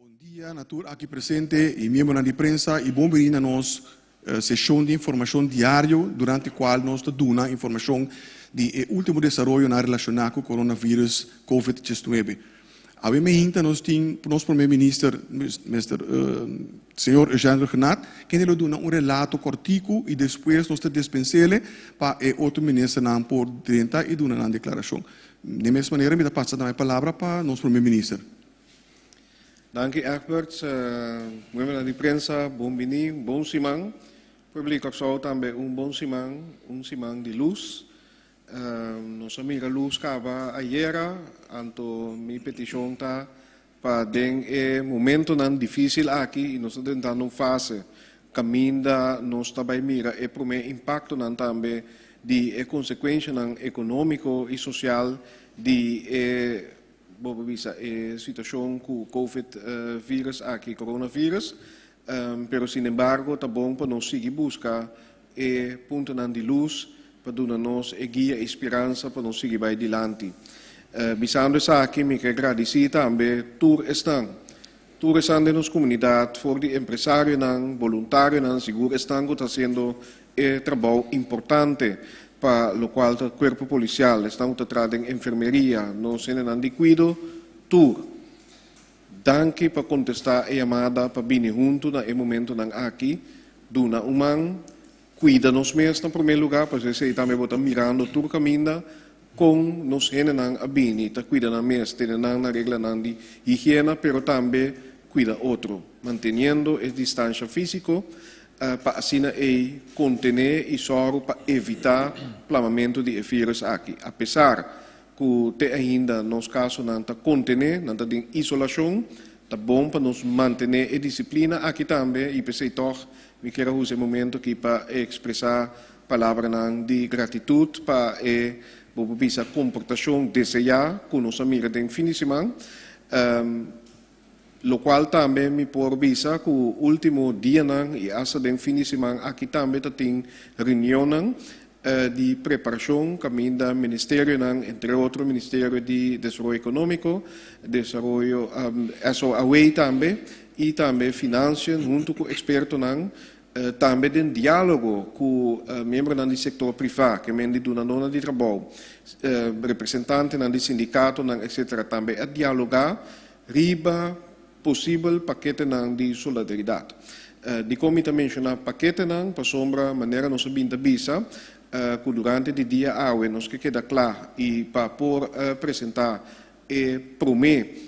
Bon dia na tur aki presente y miembronan di prensa y bon bini na nos sesion di informacion diario durante cual nos ta duna informacion di e ultimo desaroyonan relaciona cu coronavirus Covid 19. Awe mehinta nos tin nos Prome Minister Mister Señor Eugène Rhuggenaath kende lo duna un relato cortico y despues nos ta dispensele pa e otro ministernan por drenta y duna nan declaracion. Den mes manera mi ta pasa tambe palabra pa nos Prome Minister. Danki Egbert. Miembronan di prensa, bon bini, bon siman. Pueblo di Kòrsou tambe un bon siman, un siman di lus. Nos a mira lus kaba ayera, anto mi petishon ta pa den e momentonan difísil aki i nos ta drentando un fase kaminda nos ta bai mira e promé impaktonan tambe di e konsekuenshanan ekonómiko i sosial di e Bo por bisa e situacion cu Covid virus aki, coronavirus, pero sinembargo ta bon pa nos sigui busca e puntonan di luz pa duna nos e guia y speransa pa nos sigui bay dilanti. Bisando esaki mi ke gradici tambe tur esnan, tur esnan den nos comunidad, for di empresarionan, boluntarionan, sigur esnan cu ta haciendo E trabou importante pa locual ta cuerpo policial, esnan cu ta traha den enfermeria, nos hendenan di cuido, tur. Danki pa contesta e yamada pa bini hunto na e momentonan aki, duna un man, cuida nos mes na prome lugar, pasobra esey tambe bo ta mirando tur caminda con nos hendenan a bini ta cuida nan mes, tene nan na reglanan di higiena, pero tambe cuida otro, manteniendo e distancia fisico pa asina ei kontené i sòru pa evitá plamamentu di e vírùs aki. Apesar ku te ainda nos kasonan ta kontené, nan ta den isolashon, ta bon pa nos mantené e disiplina aki tambe i p'esei tòg mi kier a usa e momento aki pa ekspresá palabranan di gratitut pa e, bo por bisa, komportashon deseá ku nos a mira den fin di siman. Locual tambe mi por bisa cu ultimo dianan y hasta den fin di siman aki tambe ta tin reunionnan di preparacion caminda ministerionan, entre otro Ministerio di Desaroyo Economico, Desaroyo, SOAW tambe y tambe Financiën hunto cu expertonan tambe den dialogo cu miembronan di sector priva, ke men di dunadornan di trabou, representantenan di sindicatonan etc. Tambe a dialoga riba posibel paketenan di solidaridat. Dikon mi ta menshoná paketenan? Pasobra manera nos a bin ta bisa ku durante di dia awe nos ke keda kla i pa por presentá e promé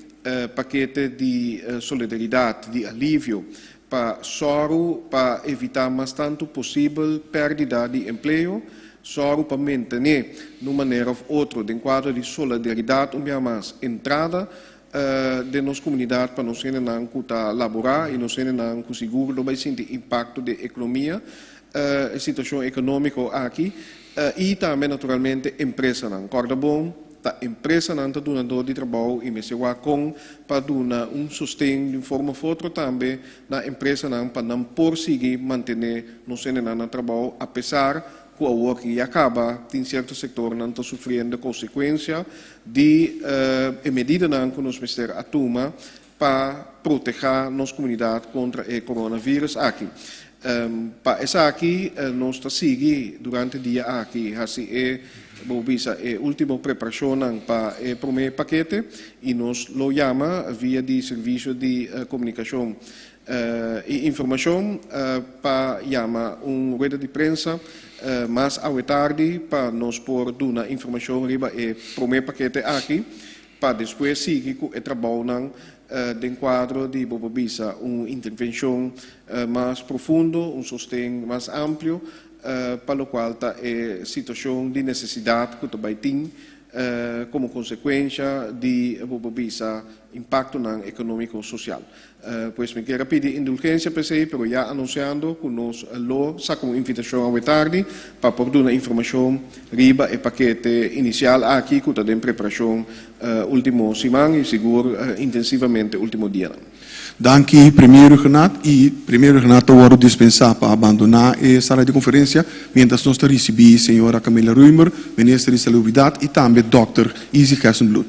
pakete di solidaridat, di alivio, pa sòru pa evitá mas tantu posibel pèrdida di empleo, sòru pa mentené n'un manera òf otro den kuadro di solidaridat un bia mas entrada den nos komunidat pa nos hendenan ku ta laborá i nos hendenan ku sigur lo bai sinti impakto den ekonomia, e situashon ekonómiko aki i tambe naturalmente empresanan. Kòrda bon, ta empresanan ta dunadó di trabou i mester wak kon pa duna un sosten di un forma òf otro tambe na empresanan pa nan por sigui mantené nos hendenan na trabou apesar ku awor ki ya kaba tin sierto sektornan ta sufriendo konsekuensia di e medidanan ku nos mester a tuma pa protehá nos komunidat kontra e coronavirus aki. Pa esaki nos ta sigui durante dia aki hasi e, bo bisa, e último preparashonnan pa e promé pakete i nos lo yama via di servisio di komunikashon i informashon pa yama un rueda di prensa mas awe tardi pa nos por duna informashon riba e promé pakete aki pa despues sigui ku e trabounan den kuadro di bo por bisa un intervenshon mas profundo, un sosten mas amplio pa lokual ta e situashon di nesesidat ku ta bai tin komo konsekuensha di bo por bisa impaktonan ekonómiko sosial. Pues mi kier a pidi indulgencia p'esey, pero ya anunciando cu nos lo saca un invitacion awe tardi pa por duna informacion riba e pakete inicial aki cu ta den preparacion ultimo siman y sigur intensivamente ultimo dianan. Danki Premier Rhuggenaath y Premier Rhuggenaath ta wordo dispensa pa abandona e sala di conferencia mientras nos ta ricibi Señora Camilla Römer, Minister di Salubridad y tambe Dòkter Izzy Gerstenbluth.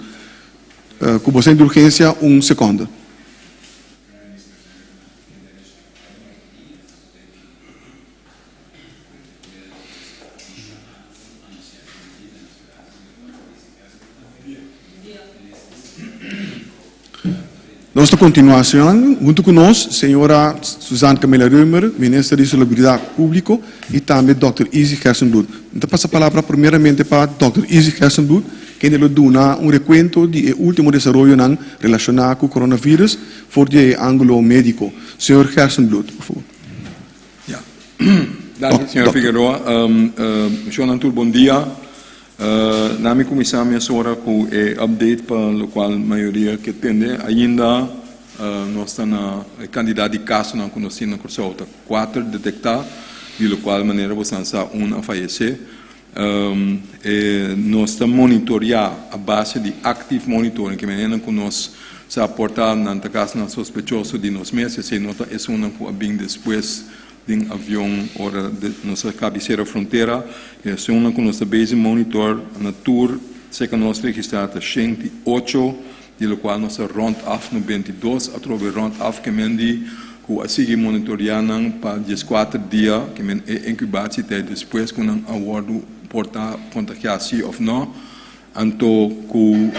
Cu boso indulgencia un seconde. Nos ta kontinuá, señornan. Huntu ku nos, señora Suzanne Camilla Römer, Minister di Salubridat Públiko, i tambe dòkter Izzy Gerstenbluth. Mi ta pasa palabra primeramente pa dòkter Izzy Gerstenbluth, kende lo duna un rekuento di e último desaroyonan relashoná ku coronavirus for di e ángulo médiko. Señor Gerstenbluth, por favor. Ya. Danki, señor Figueroa. Shonnan tur bon dia. Na mi kuminsá mesora ku e update pa lokual mayoria ke tende. Ainda nos ta na e kantidat di kasonan ku nos tin na Kòrsou ta kuater detektá, di lokual manera bosan sa un a fayesé. E nos ta monitoriá a base di active monitoring, ke manera ku nos sa aportá nan ta kasonan sospechoso di nos mes, esei no ta esunnan ku a bin despues Den avion ora nos a kabi sera frontera, e esunnan ku nos ta bezig monitor na tur seka nos registrá ta 108, di lokual nos a rond af 92, atrobe rond af ke men di ku a sigui monitoriá nan pa 14 dia, ke men e inkubatie tijd despues ku nan a wòrdu por ta kontagiá si òf nò, anto ku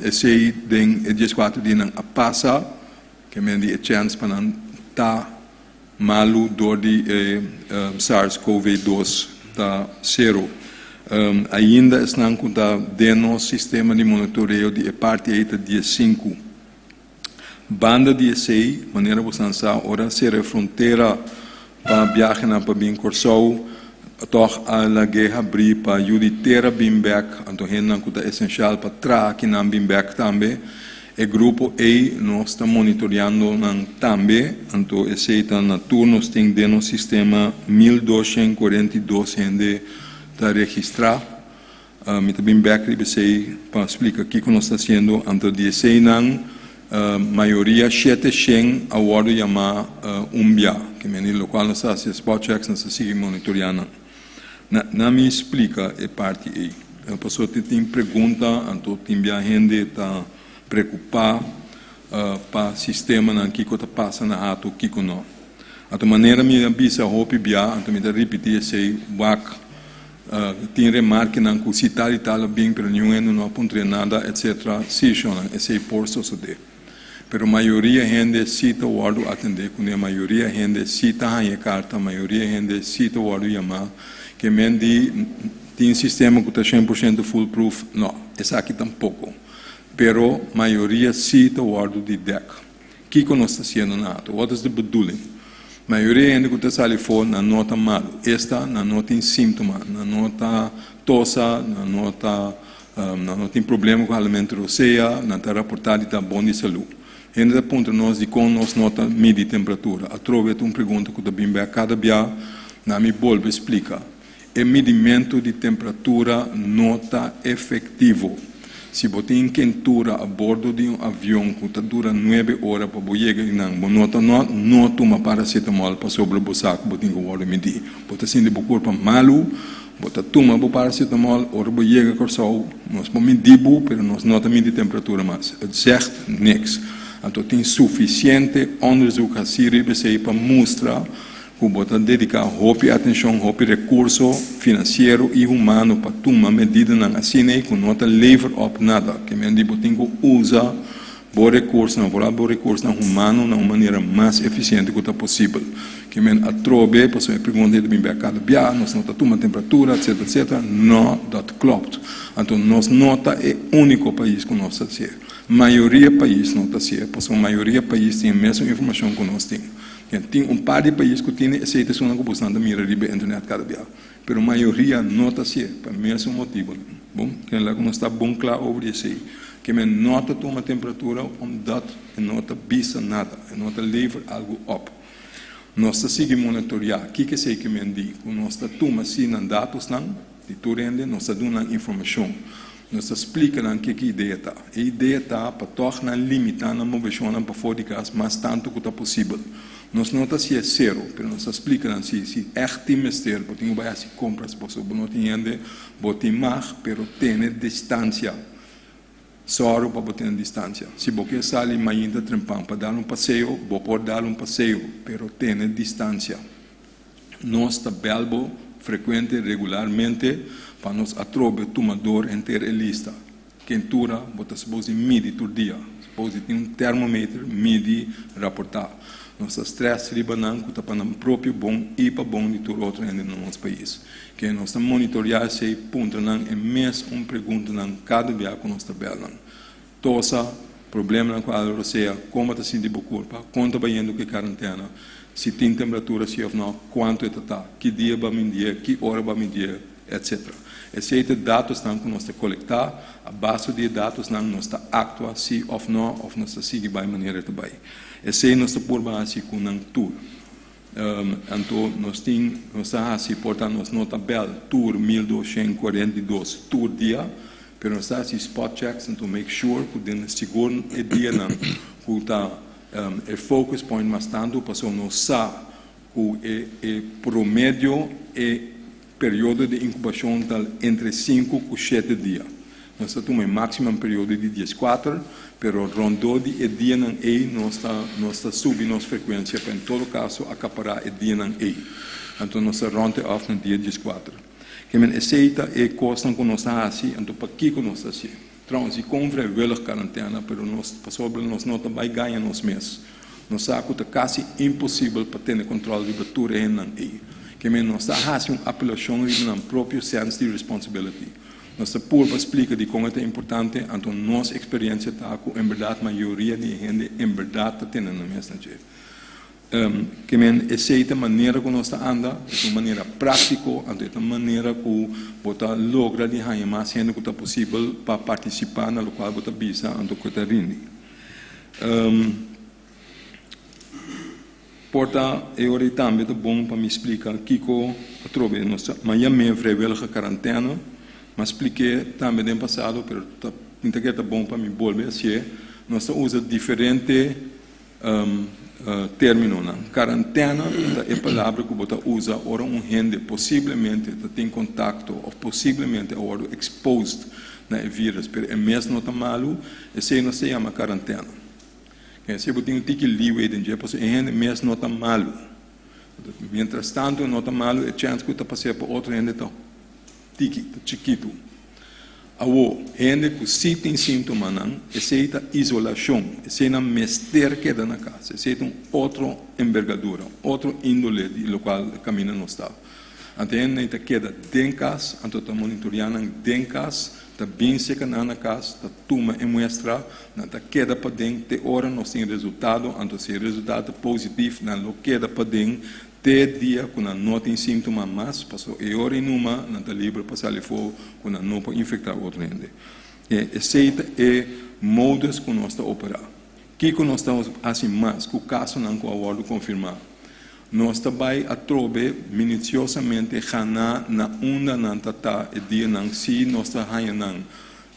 esei den e 14 dianan a pasa, ke men di e chèns pa nan ta Malu dor di e SARS-CoV-2 ta sero. Ainda esnan ku ta den nos sistema di monitoreo di e parti ei ta 15. Banda di esei, manera bosan sa, ora sera e frontera pa biahenan pa bin Kòrsou, tòg a lag'é habrí pa yu di tera bin bèk, anto hendenan ku ta esenshal pa traha kinan bin bèk tambe. E grupo ei nos ta monitoriando nan tambe, anto esei ta na tur nos tin den nos sistema 1242 hende ta registrá. Mi ta bin bèk riba esei pa splika kiko nos ta hasiendo. Anto di eseinan mayoria 700 a wòrdu yamá un bia, ke mende lokual nos ta hasi e spot checks nos ta sigui monitoriá nan. Na mi splika e parti ei. Pasobra tin pregunta, anto tin bia hende ta preokupá pa sistemanan kiko ta pasa na hato, kiko no. Anto manera mi a bisa hopi bia, anto mi ta ripití esei, wak tin remarkenan ku si tal i tal a bin pero niun hende no a puntr'é nada etcetera. Sí, shonnan, esei por sosodé. Pero mayoria hende sí ta wòrdu atendé kuné, mayoria hende sí ta haña e karta, mayoria hende sí ta wòrdu yamá. Ke men di tin sistema ku ta 100% foolproof? No, esaki tampoko. Pero mayoria sí ta wòrdu di dèk. Kiko nos ta hasiendo na ato? Wat is de bedoeling? Mayoria hende ku ta sali afó nan no ta malu, esta nan no tin síntoma, nan no ta tosa, nan no ta Nan no tin problema ku halamentu rosea, nan ta raportá di ta bon di salú. Hende ta puntra nos dikon nos no ta midi temperatura. Atrobe ta un pregunta ku ta bin bèk kada bia, na mi bolbe splika. E midimentu di temperatura no ta efektivo. Si bo tin kentura a bordo di un avion ku ta dura nuebe ora pa bo yega einan, bo no ta no no tuma paracetamol pasobra bo sa ku bo tin ku wòrdu midí. Bo ta sinti bo kurpa malu. Bo ta tuma bo paracetamol ora bo yega Kòrsou, nos por midi bo, pero nos no ta midi temperatura mas. Het zegt niks. Anto tin sufisiente onderzoek hasí riba esei pa mustra ku bo ta dediká hopi atenshon, hopi rekurso finansiero i humano pa tuma medidanan asin'ei ku no ta lever op nada. Ke men di bo tin ku usa bo rekursonan, vooral bo rekursonan humano na un manera mas efisiente ku ta posibel. Ke men atrobe, pasobra e pregunta ei ta bin bek kada bia, nos no ta tuma temperatura, etcetera, etcetera. No, dat klopt. Anto nos no ta e úniko pais ku nos ta hasié. Mayoria pais no ta hasié, pasobra mayoria pais tin e mesun informashon ku nos tin. Tin un par di pais ku tene esei ta esunnan ku bosnan ta mira riba e internet kada bia. Pero mayoria no ta hasié pa mesun motibonan. Bon, kende ku nos ta bon kla over di esei. Ke men no ta tuma temperatura omdat e no ta bisa nada, e no ta lever algu op. Nos ta sigui monitoriá kiko esei ke men di, ku nos ta tuma si nan datosnan di tur hende, nos ta duna nan informashon. Nos ta splika nan ke ki idea ta. E idea ta pa tòg nan limitá nan moveshonnan pafó di kas mas tantu ku ta posibel. Nos no ta hasié sero, pero nos ta splika nan si, si ègt tin mester, bo tin ku bai hasi kompras pasobra bo no tin hende, bo tin mag, pero tene distansia. Sòru pa bo tene distansia. Si bo ke sali mainta trempan pa dal un paseo, bo por dal un paseo, pero tene distansia. Nos ta bèl bo frekuente, regularmente, pa nos atrobe tuma dor henter e lista. Kentura bo ta supos di midi tur dia. Suppose di tin un termometer, midi, raportá. Nos ta stress riba nan ku ta pa nan propio bon i pa bon di tur otro hende na nos pais. Ke nos ta monitoreá esei, puntra nan e mes un preguntanan kada bia ku nos ta bèl nan. Tosa, problemanan ku algo sea, kon bo ta sinti bo kurpa, kon ta bayendo ku e karantena, si tin temperatura si òf nò, kuantu e ta ta, ki dia bo a mindié, ki ora bo a mindié, etc. Esei ta datosnan ku nos ta kolektá, a base di e datosnan nos ta aktua si òf nò òf nos ta sigui bai manera e ta bai. Esei nos ta purba hasi ku nan tur. Anto nos tin, nos ta hasi por ta nos no ta bèl tur 1242 tur dia, pero nos ta hasi spot checks anto make sure ku den sigur e dianan ku ta e focus point mas tantu pasobra nos sa ku e e promedio e periodo di inkubashon ta entre sinku ku shete dia. Nos ta tuma e maximum periodo di dieskuater, pero rondó di e dianan ei nos ta nos ta subi nos frekuensia pa en todo kaso akapará e dianan ei. Anto nos ta rònt e òf na dia dieskuater. Ke men esei ta e kosnan ku nos ta hasi, anto pakiko nos ta hasié? Trouwens, i kon vrijwillig karantena, pero nos pasobra nos no ta bai gaña nos mes. Nos sa ku ta kasi imposibel pa tene kòntròl riba tur e hendenan ei. Ke men nos ta hasi un apelashon riba nan propio sense di responsibility. Nos ta purba splika dikon e ta importante, anto nos eksperensia ta ku en bèrdat mayoria di e hende en bèrdat ta tene nan mes na dje. Ke men esei ta manera ku nos ta anda, e ta un manera práktiko, anto e ta un manera ku bo ta logra di haña mas hende ku ta posibel pa partisipá na lokual bo ta bisa anto ku ta rindi. Por ta e ora ei tambe ta bon pa mi splika kiko atrobe nos ta ma yam'é vrijwillige karantène. M'a splik'é tambe den pasado, pero ta mi ta kere ta bon pa mi bolbe hasié. Nos ta usa diferente términonan. Karantène ta e palabra ku bo ta usa ora un hende posiblemente ta tin kontakto òf posiblemente a wòrdu exposed na e vírus, pero e mes no ta malu, esei nos ta yama karantène. Ken si bo tin un tiki leeway den dje pasobra e hende mes no ta malu. Mientras tanto e no ta malu e chèns ku ta pas'é pa otro hende ta tiki, ta chikitu. Awo, hende ku si tin síntomanan, esei ta isolashon, esei nan mester keda na kas, esei ta un otro embergadura, otro índole di lokual kaminda nos ta. Anto e hende ta keda den kas, anto ta monitoreá nan den kas, ta bin seka nan na kas, ta tuma e muestra, nan ta keda paden te ora nos tin resultado, anto si e resultado ta positif nan lo keda paden te dia ku nan no tin síntoma mas, pasobra e ora ei numa nan ta liber pa sali afó ku nan no por infektá otro hende. E esei ta e modus ku nos ta operá. Kiko nos ta hasi mas ku kasonan ku a wòrdu konfirmá? Nos ta bai atrobe minisiosamente ganá na unda nan ta ta e dianan si nos ta haña nan.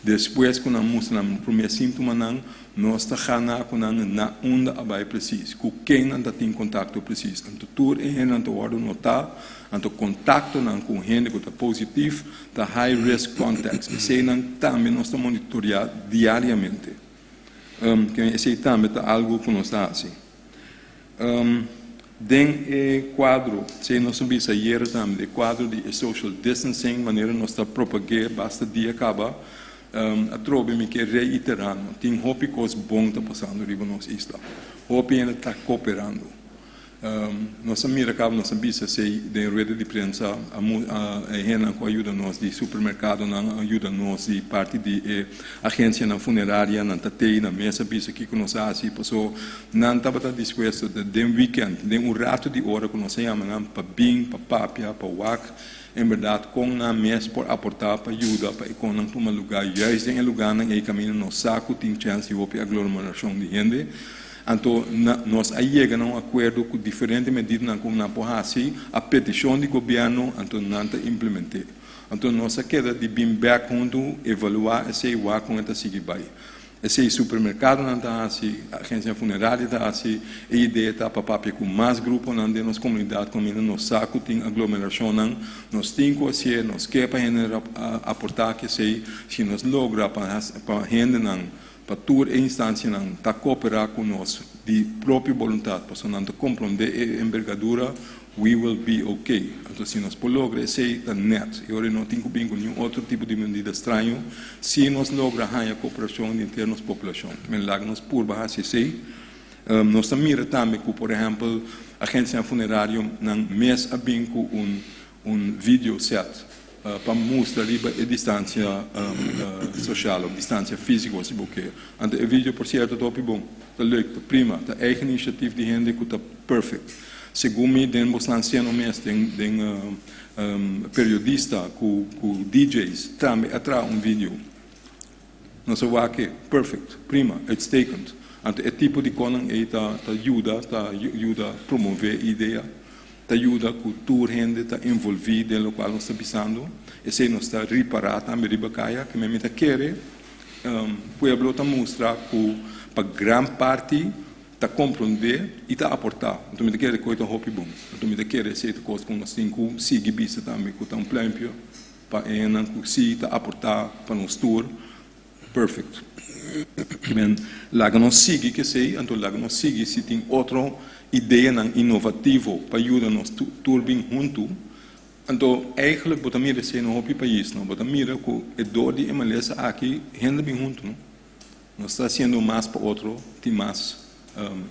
Despues ku nan mustra nan promé síntomanan, nos ta ganá ku nan na unda a bai presis, ku ken nan ta tin kontakto presis. Anto tur e hendenan ta wòrdu notá, anto kontaktonan ku un hende ku ta positif ta high risk contacts. Eseinan tambe nos ta monitoriá diariamente. Esei tambe ta algu ku nos ta hasi. Den e kuadro, si nos a bisa ayera tambe, e kuadro di e social distancing, manera nos ta propag'é basta dia kaba, atrobe mi ke reiterá no, tin hopi kos bon ta pasando riba nos isla. Hopi hende ta koperando. Nos a mira kaba, nos a bisa esei den rueda di prensa, e hendenan ku a yuda nos di supermerkadonan, a yuda nos di parti di e agensianan funeraria, nan ta tei na mesa bisa kiko nos a hasi, paso nan tabata dispuesto den weekend, den un rato di ora ku nos a yama nan pa bin, pa papia, pa wak en berdad kon nan mes por aportá pa yuda pa e konnan tuma lugá juist den e lugánan ei kaminda nos sa ku tin chèns di hopi aglomerashon di hende. Anto nos a yega na un akuerdo ku diferente medidanan ku nan por hasi a petishon di gobièrnu, anto nan ta implement'é. Anto nos a keda di bin bèk huntu, evaluá esei, wak kon e ta sigui bai. Esei supermerkadonan ta hasi, agensianan funerario ta hasi, e idea ta pa papia ku mas gruponan den nos komunidat kaminda nos sa ku tin aglomerashonnan, nos tin ku hasié, nos ke pa hende aportá ku esei, si nos logra pa pa hendenan Pa tur e instansianan ta kooperá ku nos di propio boluntat, pasobra nan ta komprondé e embergadura. We will be okay. Anto si nos por logra esei ta nèt. E ora no tin ku bin ku niun otro tipo di medida straño si nos logra haña koperashon di henter nos populashon. Men laga nos purba hasi esei. Nos ta mira tambe ku por ehèmpel agensianan funerario nan mes a bin ku un un video set pa mustra riba e distansia sosial òf distansia físiko si bo ke. Anto e video por sierto ta hopi bon, ta leuk, ta prima, ta eigen inisiatif di hende ku ta perfect. Segun mi den bosnan sieno mes den den periodista ku ku DJ's tambe a traha un video. Nos a wak e, perfect, prima, uitstekend. Anto e tipo di konan ei ta ta yuda, ta yuda promove e idea, ta yuda ku tur hende ta envolvi den lokual nos ta bisando. Esei nos ta ripará tambe riba kaya, ke mi ta kere pueblo ta mustra ku pa gran parti ta komprondé i ta aportá. Anto mi ta kere ku e ta hopi bon. Anto mi ta kere esei ta kos ku nos tin ku sigui bisa tambe ku ta un pluimpje. Pa e hendenan ku si ta aportá pa nos tur, perfect. Men, laga nos sigui ku esei, anto laga nos sigui si tin otro ideanan inovativo pa yuda nos tur bin huntu. Anto, eigenlijk bo ta mira esei na hopi pais, no? Bo ta mira ku e dor di e malesa aki, hende bin huntu, no? Nos ta hasiendo mas pa otro, tin mas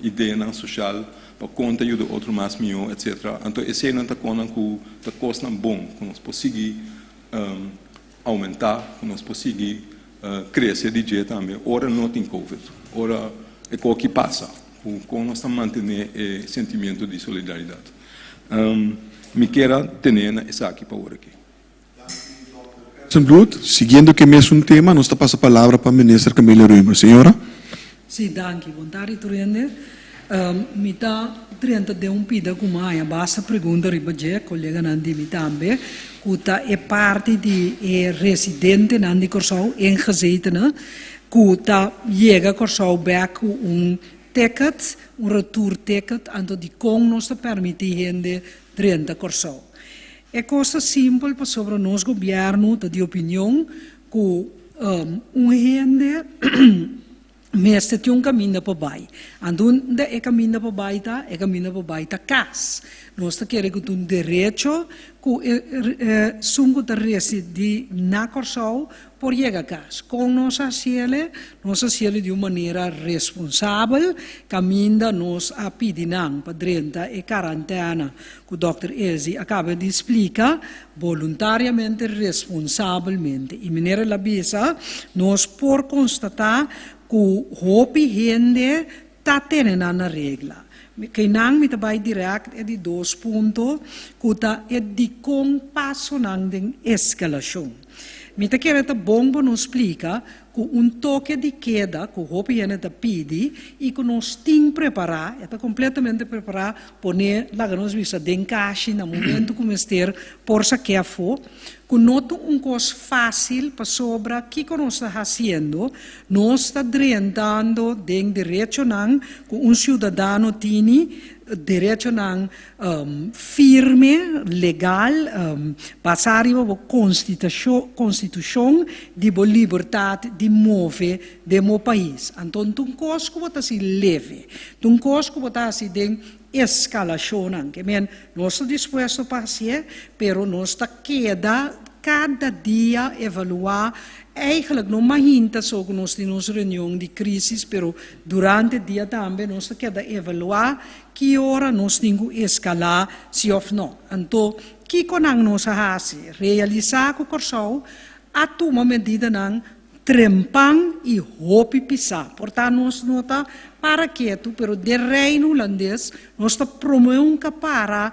ideanan social pa kon ta yuda otro mas mihó, etcetera. Anto eseinan ta konan ku ta kosnan bon ku nos por sigui oumentá, ku nos por sigui krese di dje tambe ora no tin covid, ora e koki pasa, ku kon nos ta mantené e sentimiento di solidaridat. Mi kier a tene na esaki pa ora aki. Bloed, Siguiendo ku e mesun tema, nos ta pasa palabra pa Minister Camelia Römer. Señora. Sí, danki. Bon tardi tur hende. Mi ta drenta den un pida ku mi a haña basta pregunta riba dje, koleganan di mi tambe, ku ta e parti di e residentenan di Kòrsou, ingezetenen, ku ta yega Kòrsou bèk ku un ticket, un retourticket, anto dikon nos ta permití hende drenta Kòrsou. E kos ta simpel pasobra nos gobièrnu ta di opinion ku un hende mester tin un kaminda pa bai. Anto unda e kaminda pa bai ta? E kaminda pa bai ta kas. Nos ta kere ku ta un derecho ku esun ku ta residí na Kòrsou por yega kas. Kon nos a hasiele? Nos a hasiele di un manera responsabel, kaminda nos a pidi nan pa drenta e karantèna ku dòkter Ezi a kaba di splika, boluntariamente, responsabelmente. I manera el a bisa, nos por konstatá ku hopi hende ta tene nan na regla. Keinan mi ta bai dirèkt e di dos punto ku ta e dikon pasonan den eskalashon. Mi ta kere ta bon pa nos splika ku un toke di keda ku hopi hende ta pidi i ku nos tin prepará, e ta kompletamente prepará, pone laga nos bisa den kashi na momento ku mester por sak'é afó, Ku no ta un kos fásil pasobra kiko nos ta hasiendo? Nos ta drentando den derechonan ku un siudadano tini, derechonan firme, legal, basá riba bo konstitushon di bo libertat di move den bo pais. Anto ta un kos ku bo ta hasi leve, ta un kos ku bo ta hasi den eskalashonnan. Ke men, nos ta dispuesto pa hasié, pero nos ta keda kada dia evaluá. Eigenlijk no mahinta so ku nos tin nos reunion di krísis, pero durante dia tambe nos ta keda evaluá ki ora nos tin ku eskalá si òf no. Anto, kiko nan nos a hasi? Realisá ku Kòrsou a tuma medidanan Trempan i hopi pisá. Por ta nos no ta para ketu, pero den Reino Hulandes nos ta promé un ka para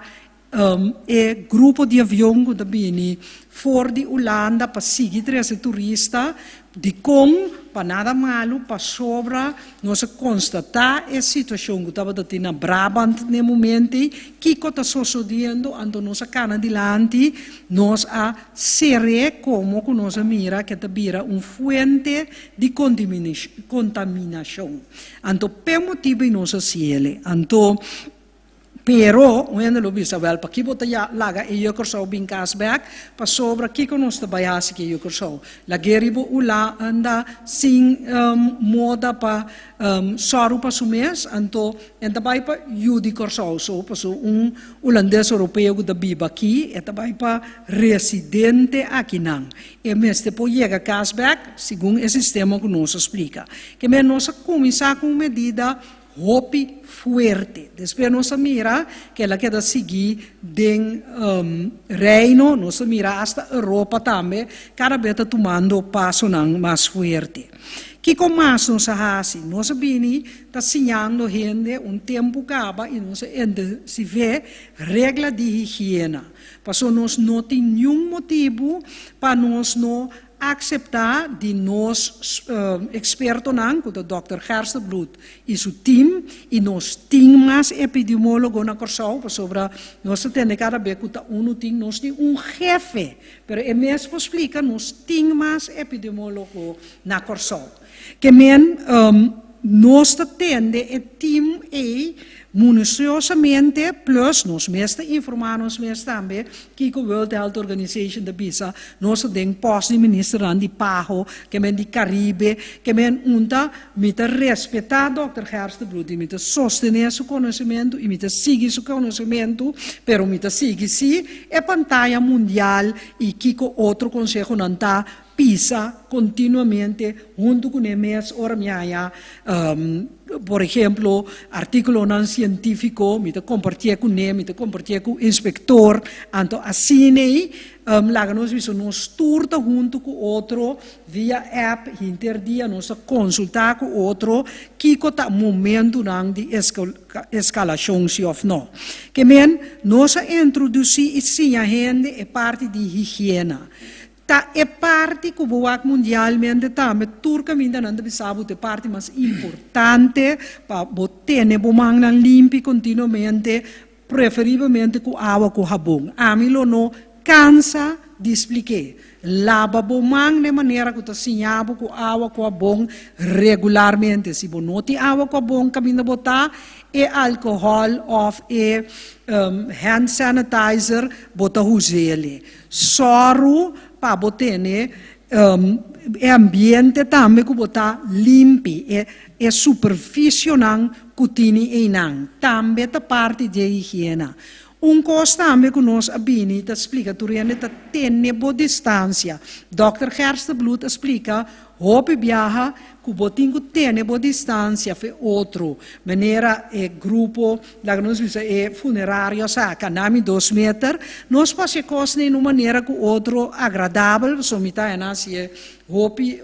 e grupo di avion ku ta bini for di Hulanda pa sigui trese turista. Dikon? Pa nada malu, pasobra nos a konstatá e situashon ku tabata tin na Brabant n'e momento ei, kiko ta sosodiendo, anto nos a kana dilanti, nos a Ser'é komo ku nos a mira ke ta bira un fuente di kontaminashon. Anto p'e motibu ei nos a siele. Anto, Pero, un hende lo bisa, wèl, pakiko bo ta ya laga e yu Kòrsou bin kas bèk? Pasobra kiko nos ta bai hasi ku e yu Kòrsou? Lag'é riba Hulanda sin moda pa sòru pa su mes, anto e ta bai pa yu di Kòrsou so, paso un hulandes oropeo ku ta biba aki, e ta bai pa residente akinan. E mester por yega kas bèk segun e sistema ku nos a splika. Ke men nos a kuminsá ku un medida hopi fuerte. Despues nos a mira ku el a keda sigui den Reino, nos a mira asta Europa tambe kada bes ta tumando pasonan mas fuerte. Kiko mas nos a hasi? Nos a bini ta siñando hende un tempu kaba i nos a intensiv'é regla di higiena, pasobra nos no tin niun motibu pa nos no Akseptá di nos ekspertonan, ku ta dòkter Gerstenbluth i su tim, i nos tin mas epidemiólogo na Kòrsou, pasobra nos ta tende kada be ku ta unu tin, nos tin un hefe, pero e mes por splika, nos tin mas epidemiólogo na Kòrsou. Ke men nos ta tende e tim ei minusiosamente, plus nos mes ta informá nos mes tambe kiko World Health Organization ta bisa, nos ta den pòst di ministernan di PAHO, ke men di Karibe, ke men un ta, mi ta respetá dòkter Gerstenbluth i mi ta sostené su konosementu i mi ta sigui su konosementu, pero mi ta sigui sí e pantaya mundial i kiko otro konsehonan ta pisa kontinuamente huntu ku ne mes ora mi haña, por ehemplo, artíkulonan sientífiko, mi ta kompartié ku ne, mi ta kompartié ku inspektor, anto asina ei laga nos bisa nos tur ta huntu ku otro via app hinter dia nos ta konsultá ku otro kiko ta momentunan di eskalashon si òf no. Ke men nos a introdusí i siña hende e parti di higiena. Ta e parti ku bo wak mundialmente tambe tur kaminda nan ta bisa bo ta e parti mas importante pa bo tene bo mannan limpi kontinuamente, preferiblemente ku awa ku habon. Ami lo no kansa di splik'é. Laba bo man den manera ku ta siña bo ku awa ku habon regularmente. Si bo no tin awa ku habon kaminda bo ta, e alkohòl òf e hand sanitizer bo ta huz'el. Sòru pa bo tene e ambiente tambe ku bo ta limpi, e superfisionan ku tini einan tambe ta parti di e higiena. Un kos tambe ku nos a bini ta splika tur hende ta tene bo distansia. Dòkter Gerstenbluth a splika Hopi biaha ku bo tin ku tene bo distansia fe otro, manera e grupo, laga nos bisa e funerario a saka nami dos meter, nos por hasi e kosnan en un manera ku otro agradabel, pasobra mi ta hena hasié hopi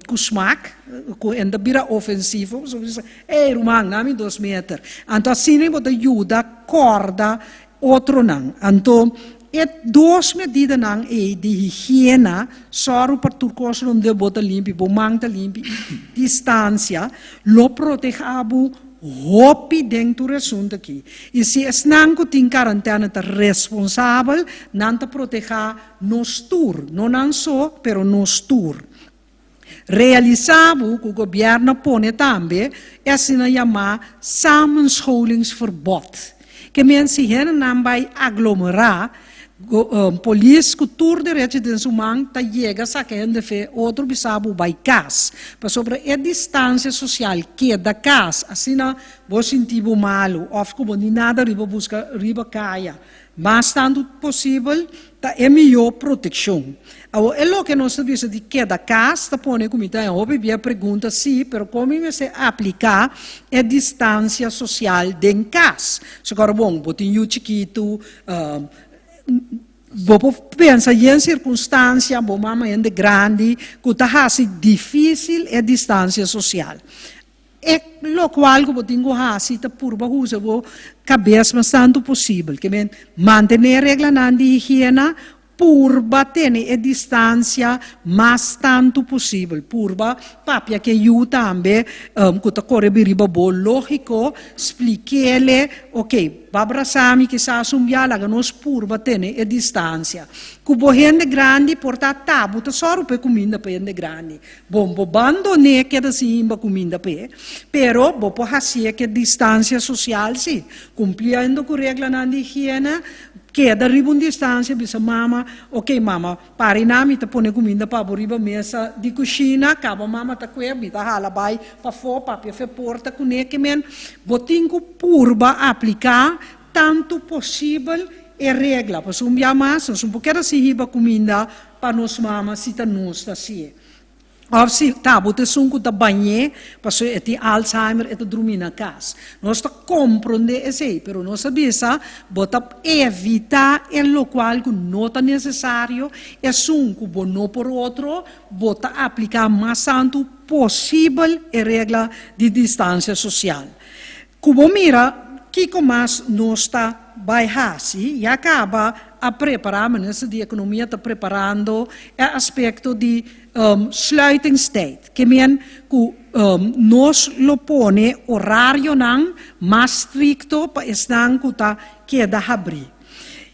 ku smak, ku e no ta bira ofensivo, pasobra bo bisa, ey ruman, nami dos meter. Anto asina bo ta yuda kòrda Otronan. Anto, e dos medidanan ei di higiena, sòru pa tur kos rondé bo ta limpi, bo man ta limpi i distansia, lo protehá bo hopi den tur asuntu aki. I si esnan ku tin karantèna ta responsabel, nan ta protehá nos tur, no nan so, pero nos tur. Realisá bo ku gobièrnu a pone tambe e asina yamá samenscholingsverbod. Ke men si hendenan bai aglomerá, polis ku tur derecho den su man ta yega saka hende fe otro bisa bo bai kas. Pasobra e distansia sosial keda kas, asina bo sinti bo malu òf ku bo ni nada riba buska riba kaya. Mas tantu posibel ta e mihó protekshon. Awor, e loke nos ta bisa di keda kas ta pone ku mi ta en hopi bia pregunta si, pero kon mi mester apliká e distansia sosial den kas? Sokor bon, bo tin yu chikitu, bo por pensa yen sirkunstansia, bo mama hende grandi ku ta hasi difísil e distansia sosial. E lokual ku bo tin ku hasi ta purba usa bo kabes mas tantu posibel. Ke men mantené reglanan di higiena. Purba tene e distansia mas tantu posibel. Purba papia ku e yu tambe ku ta kore bin riba bo. Lógiko, splik'ele, ok, bo a brasa mi kisas un bia, laga nos purba tene e distansia. Ku bo hende grandi por ta tabu ta sòru pa e kuminda pa e hende grandi. Bon, bo bandon'é keda sin himba kuminda p'e, pero bo por hasié ku e distansia sosial sí, kumpliendo ku reglanan di higiena. Keda riba un distansia, bisa mama, Ok, mama, para einan mi ta pone kuminda pa bo riba mesa di kushina, kaba mama ta kue, mi ta hala bai pafó, papia fe porta kuné ke men. Bo tin ku purba apliká tantu posibel e regla, pasobra un bia mas nos no por keda sin hiba kuminda pa nos mama si ta nos ta hasié. Òf si ta bo ta esun ku ta bañ'é pasobra e tin Alzheimer e ta drumí na kas. Nos ta komprondé esei, pero nos a bisa bo ta evitá e lokual ku no ta nesesario, esun ku bo no por otro, bo ta apliká mas tantu posibel e regla di distansia sosial. Ku bo mira kiko mas nos ta bai hasi, ya kaba a prepará, Minister di Ekonomia ta preparando e aspekto di sluitingstijd, ke men ku nos lo pone orarionan mas strikto pa esnan ku ta keda habrí.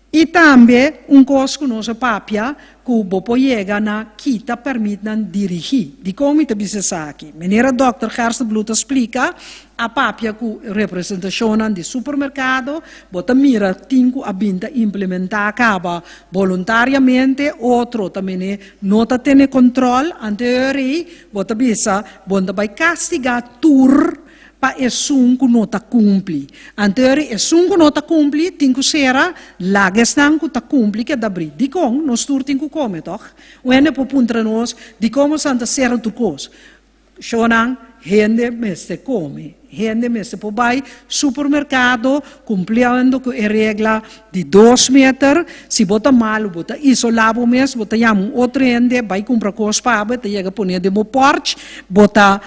I tambe un kos ku nos a papia ku bo por yega na kita pèrmitnan dirigí. Dikon mi ta bisa esaki? Manera dòkter Gerstenbluth a splika, a papia ku representashonnan di supermerkado, bo ta mira tin ku a bin ta implementá kaba boluntariamente, otro ta mene no ta tene kòntròl, anteori bo ta bisa bo ta bai kastigá tur Pa esun ku no ta kumpli. Anterior esun ku no ta kumpli tin ku sera, laga esnan ku ta kumpli keda bri. Dikon? Nos tur tin ku kome, tòg? Un hende por puntra nos, Dikon bosan ta sera tur kos? Shownan, hende mester kome. Hende mester por bai supermerkado kumpliendo ku e regla di dos meter. Si bo ta malu, bo ta isolá bo mes, bo ta yama un otro hende bai kumpra kos pa bo, e ta yega pone den bo pòrch, bo ta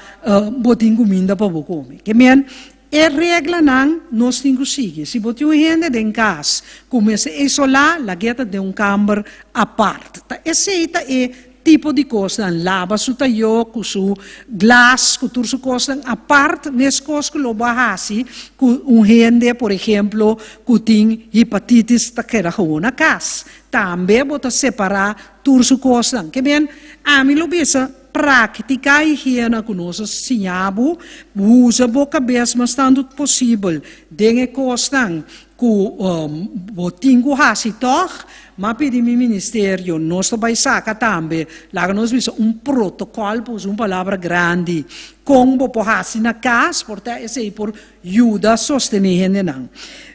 Bo tin kuminda pa bo kome. Ke men, e reglanan nos tin ku sigui. Si bo tin un hende den kas ku mester isolá, lag'é ta den un kamber apart. Ta esei ta e tipo di kosnan. Laba su tayó ku su glas, ku tur su kosnan apart, meskos ku lo bo a hasi ku un hende, por ehemplo, ku tin hepatitis ta keda gewoon na kas. Tambe bo ta separá tur su kosnan. Ke men, ami lo bisa. Praktiká higiena ku nos a siña bo, usa bo kabes mas tantu posibel den e kosnan ku bo tin ku hasi tòg. M'a pidi mi ministerio, nos ta bai saka tambe, laga nos bisa un protokòl, pa usa un palabra grandi, kon bo por hasi na kas, por ta esei por yuda sostené hendenan.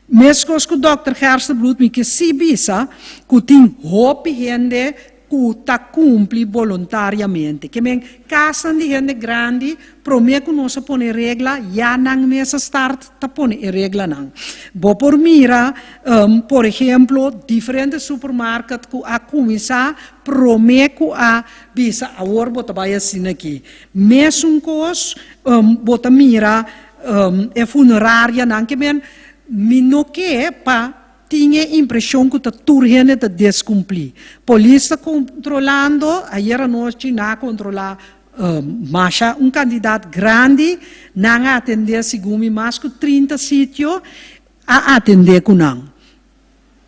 Meskos ku dòkter Gerstenbluth mi ke sí bisa ku tin hopi hende ku ta kumpli boluntariamente. Ke men kasnan di hende grandi, promé ku nos a pone regla, ya nan mes a start ta pone e reglanan. Bo por mira, por ehemplo, diferente supermarket ku a kuminsá promé ku a bisa awor bo ta bai asina aki. Mesun kos bo ta mira e funerarianan. Ke men mi no ke pa Tin e impresion cu ta tur hende ta descumpli. Polis ta controlando, ayer anochi nan a controla masha un cantidad grandi, nan a atende segun mi mas cu 30 sitio a atende cu nan.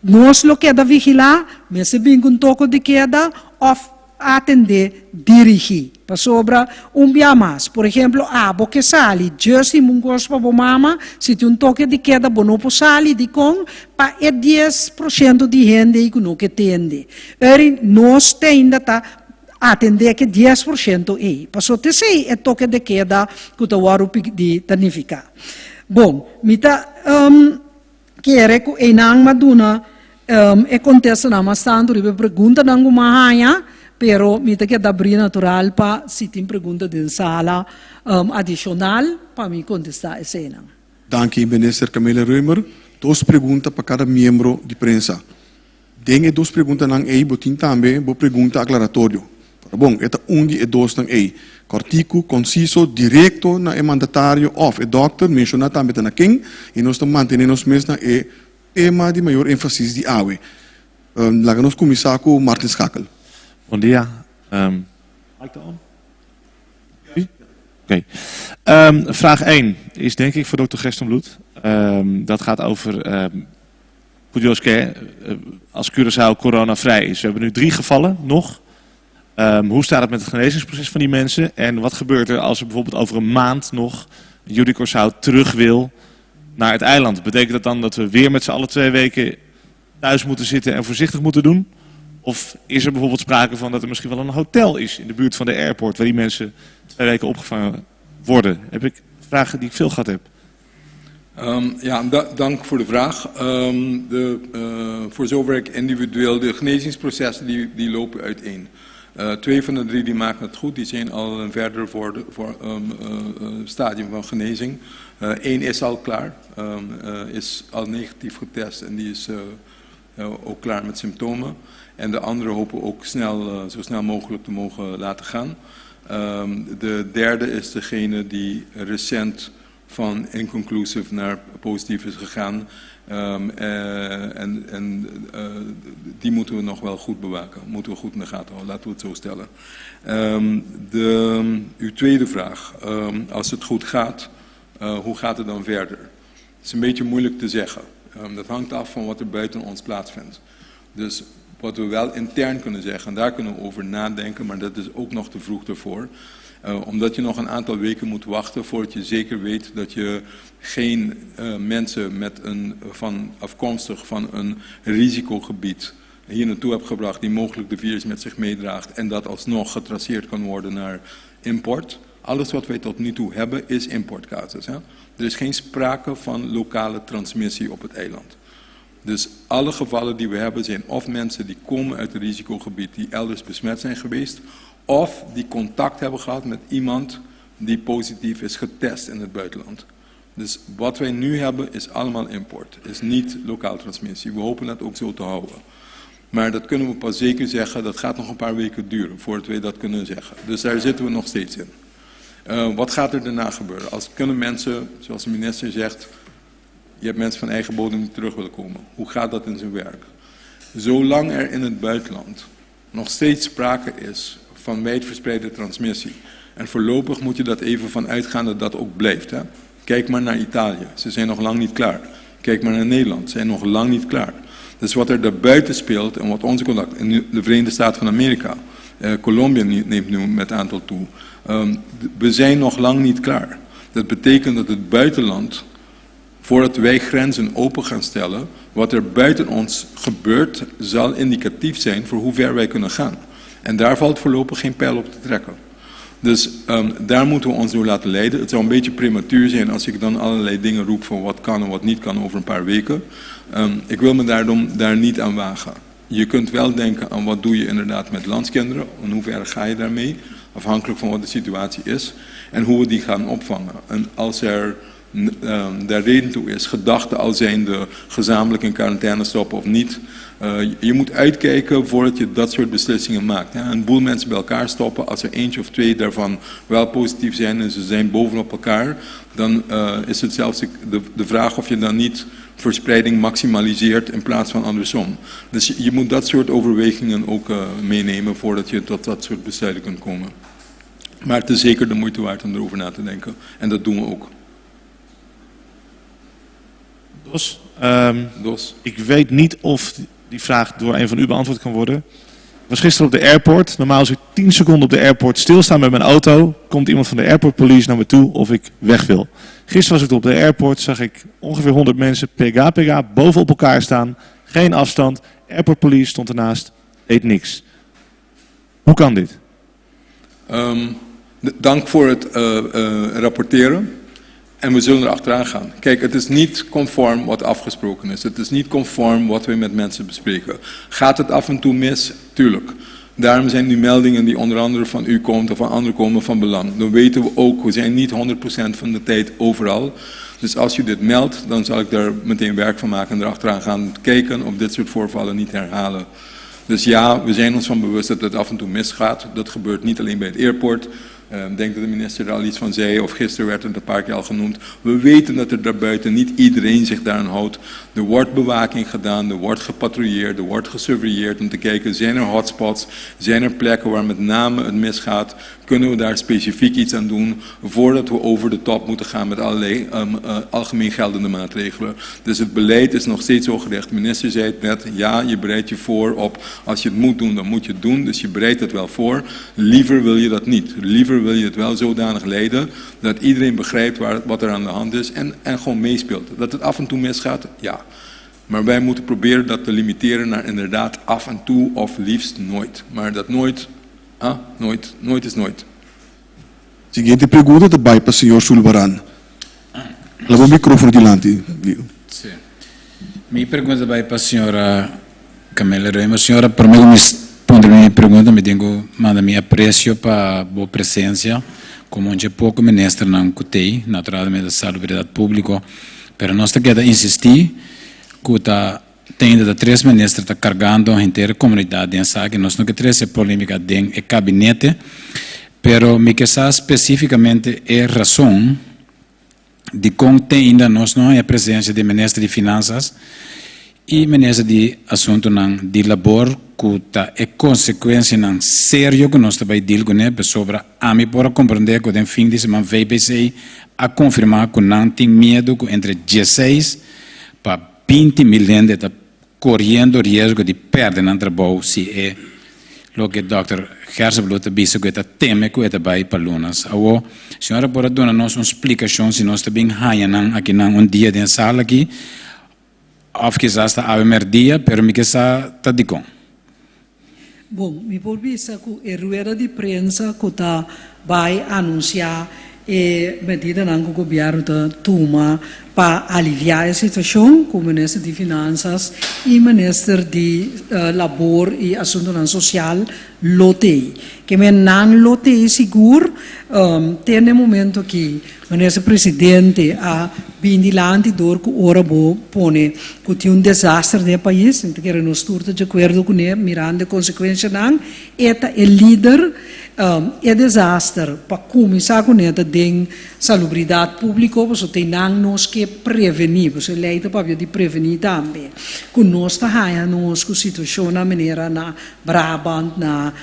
Nos lo keda vigila, mester bin cu un toco di keda of atendé dirigí. Pasobra un bia mas, por ehemplo, abo ke sali just tin un kos pa bo mama, si tin un toke di keda bo no por sali, dikon? Pa e 10% di hende ei ku no ke tende. Eri nos te ainda ta atendé ke 10% ei. Paso t'esei e toke de keda ku ta wòrdu pidi ta nifiká. Bon, mi ta kere ku einan m'a duna e kontestanan mas tantu riba e preguntanan ku m'a haña, pero mi ta keda abrí natural pa si tin pregunta den sala adishonal pa mi kontestá eseinan. Danki Minister Camelia Römer. Dos pregunta pa kada miembro di prensa. Den e dos preguntanan ei bo tin tambe bo pregunta aklaratorio. Ora bon, e ta un di e dosnan ei. Kòrtiku, konsiso, direkto na e mandatario òf e dòkter, menshoná tambe ta na ken, i nos ta mantené nos mes na e tema di mayor énfasis di awe. Laga nos kuminsá ku Martin Schakel. Bon dia. Mic ta on? Sí? Oké. Vraag 1 is denk ik voor dokter Gerstenbluth. Dat gaat over um, Pudjoske, als Curaçao coronavrij is. We hebben nu 3 gevallen nog. Hoe staat het met het genezingsproces van die mensen? En wat gebeurt er als er bijvoorbeeld over een maand nog Judy Curaçao terug wil naar het eiland? Betekent dat dan dat we weer met z'n allen 2 weken thuis moeten zitten en voorzichtig moeten doen? Of is er bijvoorbeeld sprake van dat er misschien wel een hotel is in de buurt van de airport waar die mensen 2 weken opgevangen worden? Heb ik vragen die ik veel gehad heb. Ja, dank voor de vraag. Voor zover ik individueel, de genezingsprocessen die lopen uiteen. 2 van de 3 die maken het goed, die zijn al een verder voor stadium van genezing. 1 is al klaar, is al negatief getest en die is ook klaar met symptomen. En de andere hopen we ook zo snel mogelijk te mogen laten gaan. De derde is degene die recent van inconclusive naar positief is gegaan. En die moeten we nog wel goed bewaken. Moeten we goed in de gaten houden, laten we het zo stellen. Uw tweede vraag, als het goed gaat, hoe gaat het dan verder? Het is een beetje moeilijk te zeggen. Dat hangt af van wat er buiten ons plaatsvindt. Dus wat we wel intern kunnen zeggen, en daar kunnen we over nadenken, maar dat is ook nog te vroeg daarvoor. Omdat je nog een aantal weken moet wachten voordat je zeker weet dat je geen mensen met afkomstig van een risicogebied hier naartoe hebt gebracht die mogelijk de virus met zich meedraagt en dat alsnog getraceerd kan worden naar import. Alles wat wij tot nu toe hebben is importcasus. Hè? Er is geen sprake van lokale transmissie op het eiland. Dus alle gevallen die we hebben zijn of mensen die komen uit het risicogebied die elders besmet zijn geweest, of die contact hebben gehad met iemand die positief is getest in het buitenland. Dus wat wij nu hebben is allemaal import, is niet lokaal transmissie. We hopen dat ook zo te houden. Maar dat kunnen we pas zeker zeggen, dat gaat nog een paar weken duren voordat wij dat kunnen zeggen. Dus daar zitten we nog steeds in. Wat gaat er daarna gebeuren? Als kunnen mensen, zoals de minister zegt, je hebt mensen van eigen bodem die terug willen komen. Hoe gaat dat in zijn werk? Zolang er in het buitenland nog steeds sprake is van wijdverspreide transmissie. En voorlopig moet je dat even van uitgaan dat dat ook blijft. Hè? Kijk maar naar Italië, ze zijn nog lang niet klaar. Kijk maar naar Nederland, ze zijn nog lang niet klaar. Dus wat er daarbuiten speelt en wat onze contact in de Verenigde Staten van Amerika, Colombia neemt nu met aantal toe. We zijn nog lang niet klaar. Dat betekent dat het buitenland, voordat wij grenzen open gaan stellen, wat er buiten ons gebeurt, zal indicatief zijn voor hoe ver wij kunnen gaan. En daar valt voorlopig geen pijl op te trekken. Dus daar moeten we ons door laten leiden. Het zou een beetje prematuur zijn als ik dan allerlei dingen roep van wat kan en wat niet kan over een paar weken. Ik wil me daarom daar niet aan wagen. Je kunt wel denken aan wat doe je inderdaad met landskinderen, in hoeverre ga je daarmee, afhankelijk van wat de situatie is, en hoe we die gaan opvangen. En als er daar reden toe is, gedachten al zijnde gezamenlijk in quarantaine stoppen of niet. Je moet uitkijken voordat je dat soort beslissingen maakt. Hè. Een boel mensen bij elkaar stoppen, als er eentje of twee daarvan wel positief zijn en ze zijn bovenop elkaar, dan is het zelfs de vraag of je dan niet verspreiding maximaliseert in plaats van andersom. Dus je moet dat soort overwegingen ook meenemen voordat je tot dat soort besluiten kunt komen. Maar het is zeker de moeite waard om erover na te denken. En dat doen we ook. Dos, Dos. Ik weet niet of die vraag door een van u beantwoord kan worden. Ik was gisteren op de airport. Normaal als ik 10 seconden op de airport stilsta met mijn auto, komt iemand van de airport police naar me toe of ik weg wil. Gisteren was ik op de airport, zag ik ongeveer 100 mensen pega pega bovenop elkaar staan. Geen afstand. Airport police stond ernaast, deed niks. Hoe kan dit? Dank voor het rapporteren. En we zullen er achteraan gaan. Kijk, het is niet conform wat afgesproken is. Het is niet conform wat we met mensen bespreken. Gaat het af en toe mis? Tuurlijk. Daarom zijn die meldingen die onder andere van u komt of van anderen komen van belang. Dan weten we ook, we zijn niet 100% van de tijd overal. Dus als u dit meldt, dan zal ik daar meteen werk van maken en erachteraan gaan kijken of dit soort voorvallen niet herhalen. Dus ja, we zijn ons van bewust dat het af en toe misgaat. Dat gebeurt niet alleen bij het airport. Ik denk dat de minister er al iets van zei, of gisteren werd het een paar keer al genoemd. We weten dat er daarbuiten niet iedereen zich daaraan houdt. Er wordt bewaking gedaan, er wordt gepatrouilleerd, er wordt gesurveilleerd om te kijken, zijn er hotspots, zijn er plekken waar met name het misgaat, kunnen we daar specifiek iets aan doen voordat we over de top moeten gaan met allerlei algemeen geldende maatregelen. Dus het beleid is nog steeds zo gericht. De minister zei het net, ja, je bereidt je voor op, als je het moet doen, dan moet je het doen. Dus je bereidt het wel voor. Liever wil je dat niet. Liever wil je het wel zodanig leiden dat iedereen begrijpt wat er aan de hand is en gewoon meespeelt. Dat het af en toe misgaat, ja. Maar wij moeten proberen dat te limiteren naar inderdaad af en toe of liefst nooit. Maar dat nooit, ah, nooit, nooit is nooit. Siguiente pregunta ta bai pa señor Sulvaran. Laba e microfono dilanti. Si. Mi pregunta ta bai pa señora Camela Römer. Señora, prome ku mi pone mi pregunta, mi tin ku manda mi apresio pa bo presensia komo un dje poko ministernan ku t'ei, naturalmente Salubridat Públiko, pero nos ta keda insistí ku ta Tende ta tres minister ta kargando henter e komunidat den esaki. Nos no ke trese polemika den e kabinete, pero mi ke sa spesifikamente e rason dikon te ainda nos no haña presensia di minister di Finansas i minister di Asuntunan di Labor ku ta e konsekuensianan serio ku nos ta bai deal kuné pasobra ami por a komprendé ku den fin di siman VBC a konfirmá ku nan tin miedu ku entre dieseis pa 20.000 hende ta koriendo riesgo di pèrdè nan trabou si e loke dòkter Gerstenbluth ta bisa ku e ta teme ku e ta bai pa lunas. Awor, señora por a duna nos un splikashon si nos ta bin haña nan akinan un dia den sala aki òf kisas ta awe mèrdia, pero mi ke sa ta dikon. Bon, mi por bisa ku e rueda di prensa ku ta bai anunsiá e medidanan ku gobièrnu ta tuma pa aliviá e situashon, ku Minister di Finansas i Minister di Labor i Asuntunan Sosial lo t'ei. Ke men nan lo t'ei sigur te n'e momento aki. Minister Presidente a bin dilanti dor cu ora bo pone cu tin un desaster den e pais, mi ta kere nos tur ta di acuerdo cune mirando e consecuencianan, e ta e lider, e desaster pa cuminsa cune ta den salubridad publico pasobra te nan nos ke preveni, pasobra e ley ta papia di preveni tambe, cu nos ta haya nos cu situacionnan manera na Brabant, na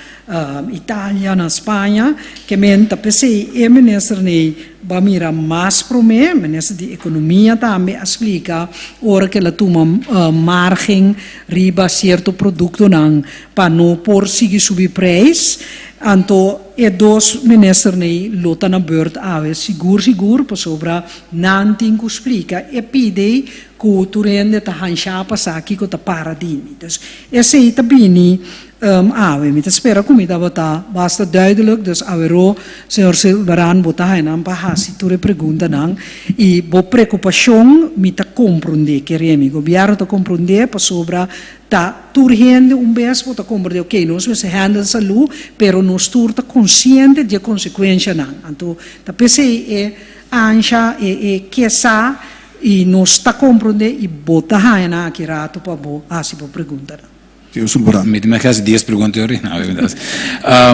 Italia, na Spaña, ke men ta p'esei e minister nei ba mira mas promé, minister di ekonomia tambe a splika ora ke el a tuma margen riba sierto produktonan pa no por sigui subi preis, anto e dos minister nei lo ta na beurt awe sigur sigur pasobra nan tin ku splika e pidi ku tur hende ta hanshá pa sa kiko ta para dini. Dus esei ta bini Awe, mi ta spera ku mi tabata basta duidelijk, dus aweró, señor Silberan, bo ta haña nan pa hasi tur e preguntanan i bo preokupashon mi ta komprondé, kere mi, gobièrnu ta komprondé pasobra ta tur hende un bes bo ta komprondé, oke, nos mester handle salú, pero nos tur ta konsiente di e konsekuenshanan. Anto ta p'esei e ansha, e e ke sa i nos ta komprondé i bo ta haña nan aki rato pa bo hasi bo preguntanan. Señor Sulvaran. Mi tin mester hasi dies pregunta yori? No,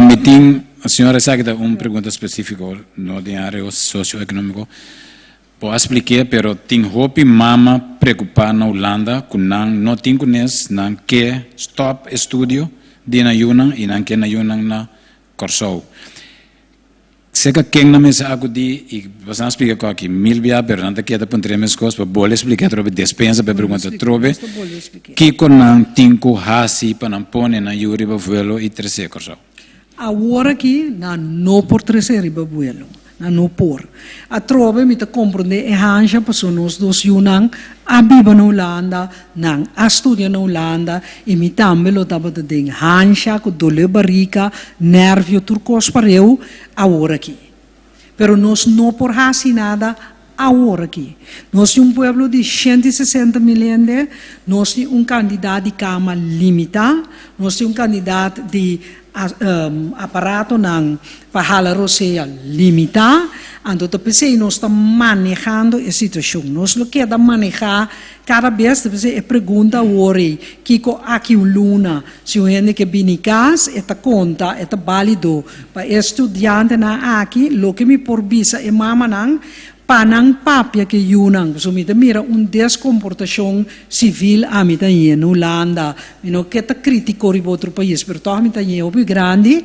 mi tin, señor esaki ta un pregunta specifico, no den area socioeconomico. Bo a spliké, pero tin hopi mama preocupa na Hulanda cu nan no tin cunes, nan ke stop estudio di nan yunan y nan ke nan yunan na Kòrsou. Seka ken nan mester akudí i boso a splika ku aki mil bia pero nan ta keda puntra e mes kos pa bole splika atrobe despensa pa e pregunta atrobe kiko nan tin ku hasi pa nan pone nan yu riba vuelo i tres'é Kòrsou. Awor aki nan no por tres'é riba vuelo. Nan no por. Atrobe mi ta komprondé e hansha pasobra nos dos yunan a biba na Hulanda, nan a studia na Hulanda i mi tambe lo tabata den hansha ku dolé barika, nèrvio, tur kos pareu awor aki. Pero nos no por hasi nada awor aki. Nos tin un pueblo di 160.000 hende, nos tin un kantidat di kama limitá, nos tin un kantidat di. Aparatonan pa hala rosea limitá, anto ta p'esei nos ta manehando e situashon. Nos lo keda manehá kada bes, ta p'esei e pregunta awor ei, kiko aki un luna si un hende ke bini kas, e ta konta, e ta bálido pa e studiantenan aki. Loke mi por bisa e mamanan, Pa nan papia ke yunan, pasobra mi ta mira un deskomportashon sivil ami ta hie na Hulanda, mi no ke ta kritiko riba otro pais, pero tòg mi ta hie hopi grandi,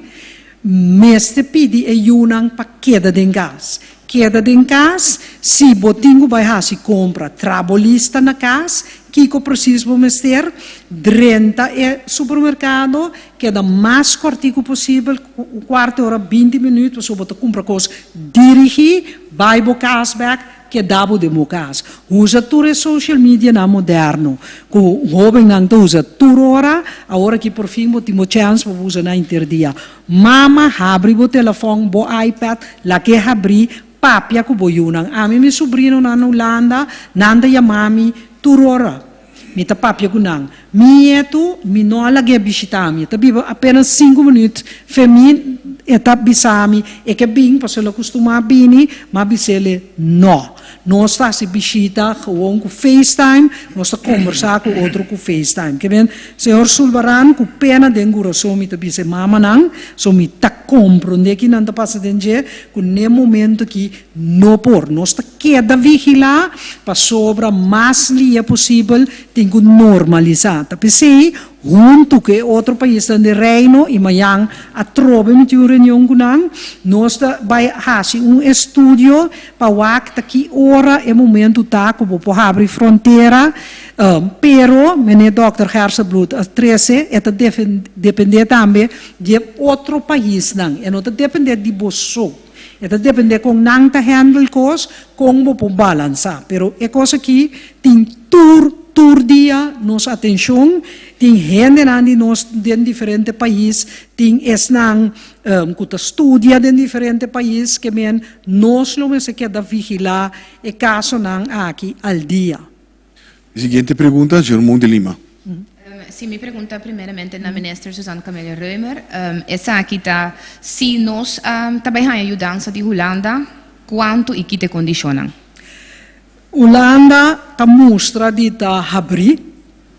mester pidi e yunan pa keda den kas. Keda den kas, si bo tin ku bai hasi kompra, tra bo lista na kas, kiko presis bo mester, drenta e supermerkado, Keda mas kòrtiku posibel, un kuarto ora, 20 minüt, pasobra bo ta kumpra kos dirigí, bai bo kas bèk, keda bo den bo kas. Usa tur e social medianan moderno ku hóbennan ta usa tur ora, awor aki por fin bo tin bo chèns pa bo usa nan henter dia. Mama, habri bo telefòn, bo iPad, lag'é habrí, papia ku bo yunan. Ami mi subrinonan na Hulanda, nan ta yama mi tur ora. Mi ta papia ku nan. Mi nietu, mi no a lag'é bishitá mi. E ta biba apenas sinku minüt fe mi. E ta bisa mi e ke bin pasobra el a kustumá bini, m'a bis'el nò. Nos ta hasi bishita gewoon ku FaceTime, nos ta kombersá ku otro ku FaceTime. Ke men, señor Sulvaran, ku pena den kurason mi ta bisa e mamanan, so mi ta komprondé ki nan ta pasa den dje, ku n'e momento aki No por. Nos ta keda vigilá pasobra mas lia posibel tin ku normalisá. Ta p'esei, huntu ku e otro paisnan den Reino i mañan atrobe mi tin un reunion ku nan, nos ta bai hasi un estudio pa wak ta ki ora e momentu ta ku bo por habri frontera. Pero, meneer dòkter Gerstenbluth a trese, e ta dependé tambe di e otro paisnan, e no ta dependé di bo so. E ta depende kon nan ta handle kos, kon bo por balansa. Pero e kos aki tin tur, tur dia nos atenshon. Tin hendenan di nos den diferente pais, tin esnan ku ta studia den diferente pais, ke men nos lo mester keda vigila e kasonan aki al dia. Siguiente pregunta, Germon de Lima. Si, mi pregunta primeramente na Minister Suzanne Camelia Römer. Esaki ta, si nos ta bai haña yudansa di Hulanda, kuantu i ki ta e kondishonnan? Hulanda ta mustra di ta habrí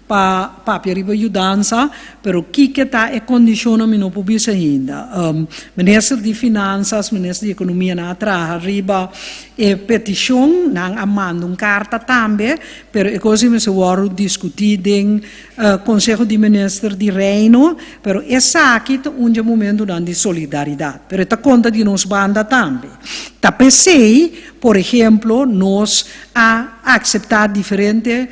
pa papia riba yudansa, pero kiko ta e kondishonnan mi no por bisa ainda. Minister di Finansas, Minister di Ekonomia nan a traha riba e petishon, nan a manda un karta tambe, pero e kos ei mester wòrdu diskutí den Konseho di Minister di Reino, pero esaki ta un dje momentunan di solidaridat, pero e ta konta di nos banda tambe. Ta p'esei, por ehemplo, nos a akseptá diferente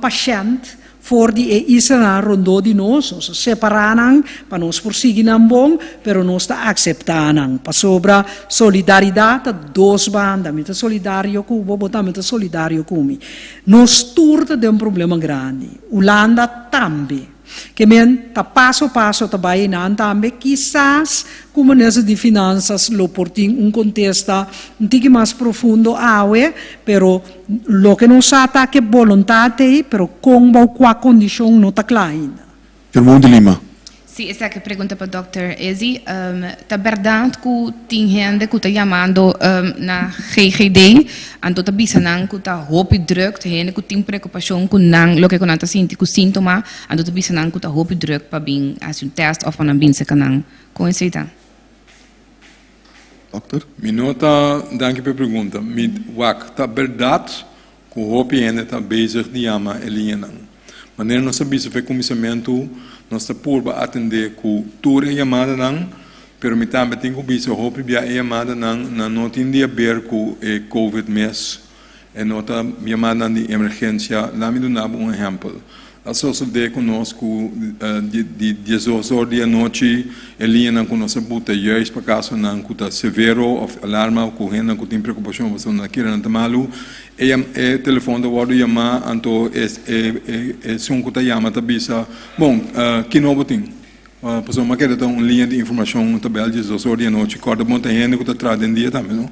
pashènt for di e islanan rondó di nos, nos a separá nan pa nos por sigui nan bon, pero nos ta akseptá nan, pasobra solidaridat ta dos banda, mi ta solidario ku bo, bo tambe ta solidario ku mi. Nos tur ta den un problema grandi, Hulanda tambe. Ke men ta paso paso ta bai einan tambe, kisas ku Minister di Finansas lo por tin un kontesta un tiki mas profundo awe, pero loke nos sa ta ke boluntat ei, pero kon bou kua kondishon no ta kla ainda. Germon de Lima. Sí, esaki pregunta pa Dòkter Izzy. Ta bèrdat ku tin hende ku ta yamando na GGD, anto ta bisa nan ku ta hopi drùk, ta hende ku tin preokupashon ku nan loke ku nan ta sinti ku síntoma, anto ta bisa nan ku ta hopi drùk pa bin hasi un tèst òf pa nan bin seka nan. Kon esei ta? Dòkter? Mi no ta, danki pa e pregunta. Mi wak, ta bèrdat ku hopi hende ta bezig di yama e liñanan. Manera nos a bisa for e kuminsamentu, nos ta purba atendé ku tur e yamadanan, pero mi tambe tin ku bisa hopi bia e yamadanan nan no tin di haber ku e covid mes. E no ta yamadanan di emergensia. Laat mi duna bo un ehèmpel. A sosodé ku nos ku di diesdos or di anochi e liñanan ku nos a buta juist pa kasonan ku ta severo òf alarma ku hendenan ku tin preokupashon pasobra nan kere nan ta malu, e e telefòn ta wòrdu yamá anto e esun ku ta yama ta bisa, Bon, ki nobo tin? Pasobra mi a kere ta un liña di informashon ta bèl diesdos or di anochi, kòrda bon ta hende ku ta traha den dia tambe no.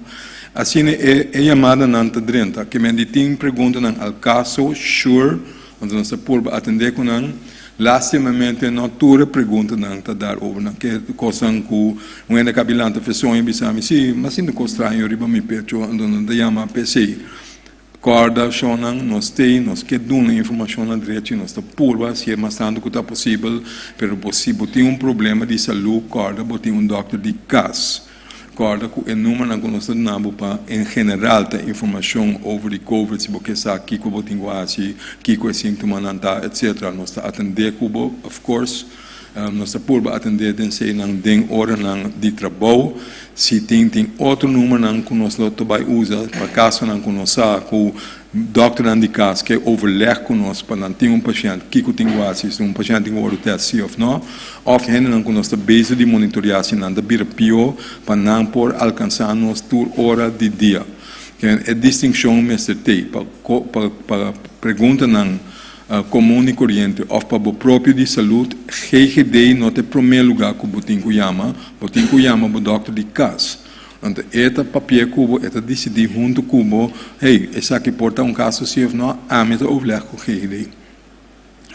Asina e e yamadanan ta drenta. Ke men di tin preguntanan al kaso, sure, anto nos ta purba atendé ku nan. Lastimamente no tur e preguntanan ta daarover. Nan ke kosnan ku un hende kabi lanta fe soño bisa mi, si, m'a sinti un kos straño riba mi pecho, anto nan ta yama p'esei. Kòrda shonnan, nos t'ei, nos ke duna informashonnan drechi, nos ta purba hasié mas tantu ku ta posibel, pero bo si bo tin un problema di salú, kòrda bo tin un dòkter di kas. Kòrda ku e numbernan ku nos ta duna bo pa en general ta informashon over di covid, si bo ke sa kiko bo tin ku hasi, kiko e síntomanan ta, etcetera. Nos ta atendé ku bo, of course. Nos ta purba atendé den seinan den oranan di trabou. Si tin tin otro numbernan ku nos lo ta bai usa pa kasonan ku nos sa ku dòkternan di kas ke overleg ku nos pa nan tin un pashènt kiko tin ku hasi si un pashènt tin ku wòrdu tèst si òf nò òf hendenan ku nos ta bezig di monitoreá si nan ta bira pió pa nan por alkansá nos tur ora di dia. E distinshon mester tei pa pa preguntanan Komun i koriente òf pa bo propio di salud, GGD no ta e promé lugá ku bo tin ku yama, bo tin ku yama bo dòkter di kas. Anto e ta papia ku bo, e ta disidí huntu ku bo, hey, esaki por ta un kaso si òf nò, ami ta overleg ku GGD.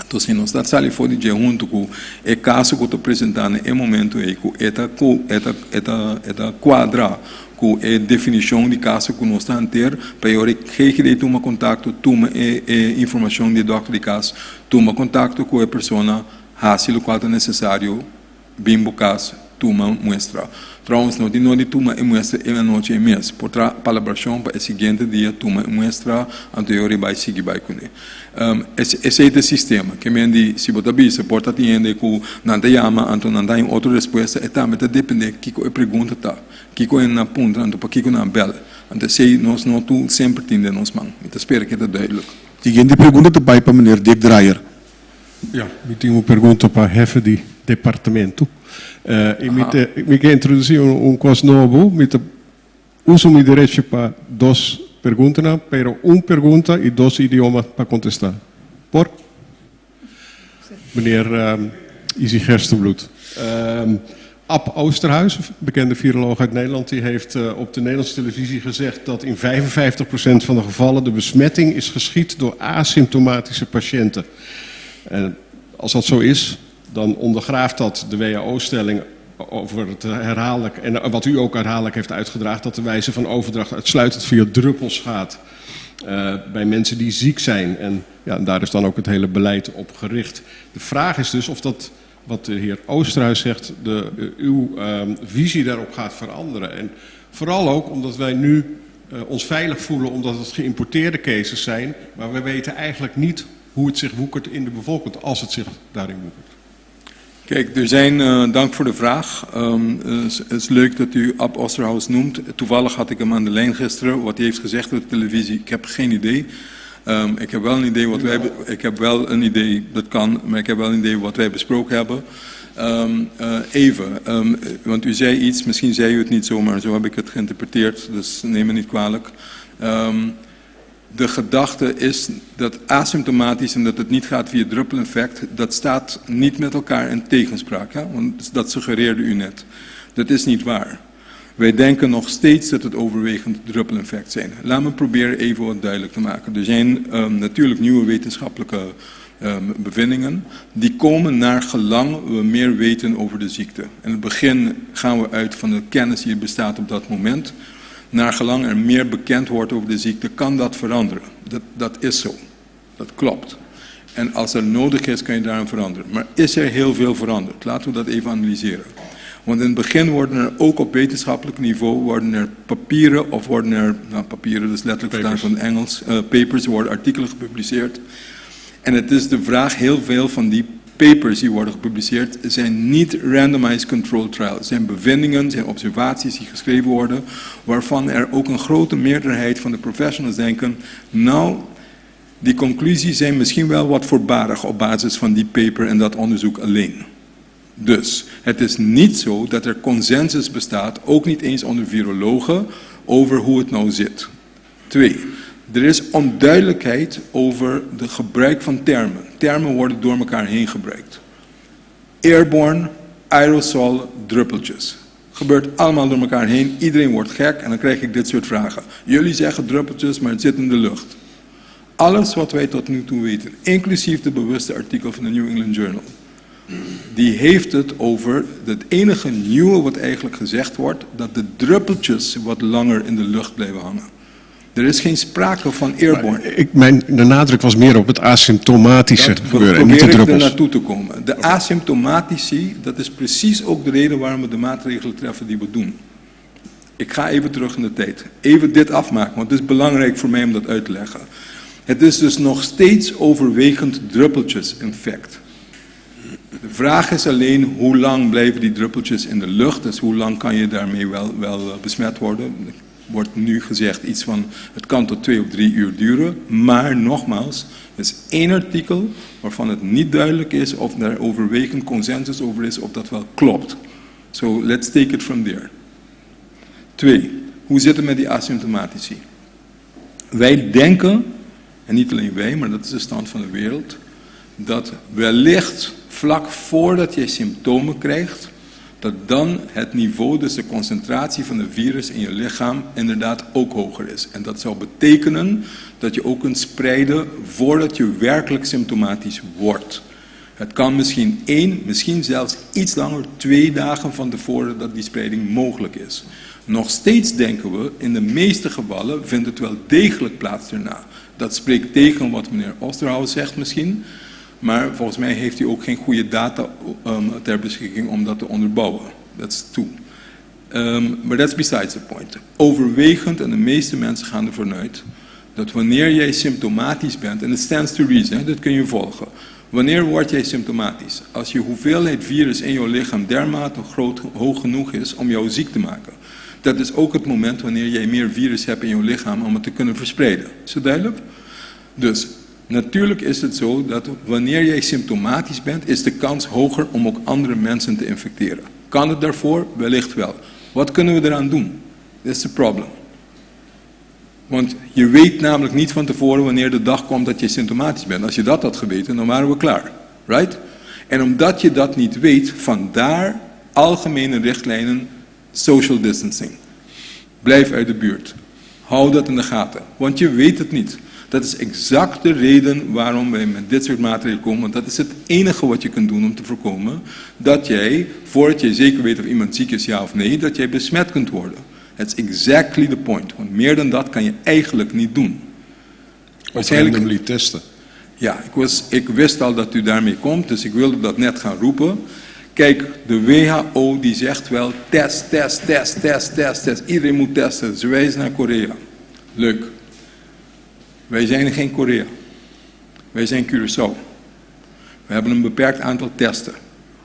Anto si nos ta sali for di dje huntu ku e kaso ku ta presentá na e momentu ei ku e ta e ta e ta e ta kuadra Ku e definishon di kaso ku nos ta hanter, pa e ora e GGD tuma kontakto, tuma e e informashon di e dòkter di kas, tuma kontakto ku e persona, hasi lokual ta nesesario, bin bo kas, tuma muestra. Trouwens, no tin nodi tuma e muestra e anochi ei mes. Por traha palabrashon pa e siguiente dia tuma e muestra, anto e ora e bai sigui bai kuné. Esei ta e sistema. Ke men di si bo ta bisa por ta tin hende ku nan ta yama anto nan ta haña otro respuesta, e tambe ta depende kiko e pregunta ta. Kiko e na puntra anto pakiko nan a bel? Anto esei nos no tur semper tin den nos man. Mi ta spera ke ta duidelijk. Siguiente pregunta ta bai pa meneer Dick Drayer. Ja, mi tin un pregunta pa hefe di departamento. I mi te mi ke introdusí un kos nobo. Mi ta usa mi derecho pa dos preguntanan, pero un pregunta i dos idioma pa kontestá. Por? Meneer Izzy Gerstenbluth. Ab Osterhuis, bekende viroloog uit Nederland, die heeft op de Nederlandse televisie gezegd dat in 55% van de gevallen de besmetting is geschied door asymptomatische patiënten. En als dat zo is, dan ondergraaft dat de WHO-stelling over het herhaaldelijk, en wat u ook herhaaldelijk heeft uitgedragen, dat de wijze van overdracht uitsluitend via druppels gaat bij mensen die ziek zijn. En ja, en daar is dan ook het hele beleid op gericht. De vraag is dus of dat, wat de heer Oosterhuis zegt, de, uw visie daarop gaat veranderen. En vooral ook omdat wij nu ons veilig voelen omdat het geïmporteerde cases zijn, maar we weten eigenlijk niet hoe het zich woekert in de bevolking, als het zich daarin woekert. Kijk, er zijn, dank voor de vraag. Het is leuk dat u Ab Osterhaus noemt. Toevallig had ik hem aan de lijn gisteren. Wat hij heeft gezegd op de televisie, ik heb geen idee. Ik heb wel een idee wat wij, ik heb wel een idee, dat kan, maar ik heb wel een idee wat wij besproken hebben. Even, want u zei iets, misschien zei u het niet zo, maar zo heb ik het geïnterpreteerd, dus neem me niet kwalijk. De gedachte is dat asymptomatisch en dat het niet gaat via druppeleffect, dat staat niet met elkaar in tegenspraak. Hè? Want dat suggereerde u net. Dat is niet waar. Wij denken nog steeds dat het overwegend druppeleffect zijn. Laat me proberen even wat duidelijk te maken. Er zijn natuurlijk nieuwe wetenschappelijke bevindingen. Die komen naar gelang we meer weten over de ziekte. In het begin gaan we uit van de kennis die er bestaat op dat moment. Naar gelang er meer bekend wordt over de ziekte, kan dat veranderen. Dat, dat is zo. Dat klopt. En als er nodig is, kan je daarin veranderen. Maar is er heel veel veranderd? Laten we dat even analyseren. Want in het begin worden er ook op wetenschappelijk niveau worden er papieren of worden er, nou papieren, dat is letterlijk vertaald van het Engels, papers, er worden artikelen gepubliceerd. En het is de vraag, heel veel van die papers die worden gepubliceerd zijn niet randomized controlled trials. Zijn bevindingen, zijn observaties die geschreven worden, waarvan er ook een grote meerderheid van de professionals denken, nou, die conclusies zijn misschien wel wat voorbarig op basis van die paper en dat onderzoek alleen. Dus het is niet zo dat er consensus bestaat, ook niet eens onder virologen, over hoe het nou zit. 2. Er is onduidelijkheid over de gebruik van termen. Termen worden door elkaar heen gebruikt. Airborne, aerosol, druppeltjes. Gebeurt allemaal door elkaar heen. Iedereen wordt gek en dan krijg ik dit soort vragen. Jullie zeggen druppeltjes, maar het zit in de lucht. Alles wat wij tot nu toe weten, inclusief de bewuste artikel van de New England Journal, die heeft het over het enige nieuwe wat eigenlijk gezegd wordt, dat de druppeltjes wat langer in de lucht blijven hangen. Er is geen sprake van airborne. Ik, mijn, de nadruk was meer op het asymptomatische Dat gebeuren en niet de probeer ik er druppels. naartoe te komen. De asymptomatici, dat is precies ook de reden waarom we de maatregelen treffen die we doen. Ik ga even terug in de tijd. Even dit afmaken, want het is belangrijk voor mij om dat uit te leggen. Het is dus nog steeds overwegend druppeltjesinfect. De vraag is alleen hoe lang blijven die druppeltjes in de lucht, dus hoe lang kan je daarmee wel besmet worden. Er wordt nu gezegd iets van het kan tot 2 of 3 uur duren, maar nogmaals, er is 1 artikel waarvan het niet duidelijk is of daar overwegend consensus over is of dat wel klopt. So let's take it from there. 2, hoe zit het met die asymptomatici? Wij denken, en niet alleen wij, maar dat is de stand van de wereld, dat wellicht vlak voordat je symptomen krijgt, dat dan het niveau, dus de concentratie van de virus in je lichaam, inderdaad ook hoger is. En dat zou betekenen dat je ook kunt spreiden voordat je werkelijk symptomatisch wordt. Het kan misschien 1, misschien zelfs iets langer, 2 dagen van tevoren dat die spreiding mogelijk is. Nog steeds denken we, in de meeste gevallen vindt het wel degelijk plaats daarna. Dat spreekt tegen wat meneer Osterhaus zegt misschien, maar volgens mij heeft hij ook geen goede data ter beschikking om dat te onderbouwen. Dat is toe. Maar that's besides the point. Overwegend, en de meeste mensen gaan ervan uit, dat wanneer jij symptomatisch bent, en it stands to reason, hè, dat kun je volgen. Wanneer word jij symptomatisch? Als je hoeveelheid virus in jouw lichaam dermate hoog genoeg is om jou ziek te maken. Dat is ook het moment wanneer jij meer virus hebt in jouw lichaam om het te kunnen verspreiden. Is dat duidelijk? Dus natuurlijk is het zo dat wanneer jij symptomatisch bent, is de kans hoger om ook andere mensen te infecteren. Kan het daarvoor? Wellicht wel. Wat kunnen we eraan doen? That's the problem. Want je weet namelijk niet van tevoren wanneer de dag komt dat je symptomatisch bent. Als je dat had geweten, dan waren we klaar. Right? En omdat je dat niet weet, vandaar algemene richtlijnen social distancing. Blijf uit de buurt. Hou dat in de gaten, want je weet het niet. Dat is exact de reden waarom wij met dit soort maatregelen komen. Want dat is het enige wat je kunt doen om te voorkomen dat jij, voordat je zeker weet of iemand ziek is, ja of nee, dat jij besmet kunt worden. That's exactly the point. Want meer dan dat kan je eigenlijk niet doen. Of Waarschijnlijk randomly testen. Ja, ik wist al dat u daarmee komt, dus ik wilde dat net gaan roepen. De WHO die zegt wel test, test, test, test, test, test. Iedereen moet testen. Ze wijzen naar Korea. Leuk. Wij zijn geen Korea. Wij zijn Curaçao. We hebben een beperkt aantal testen.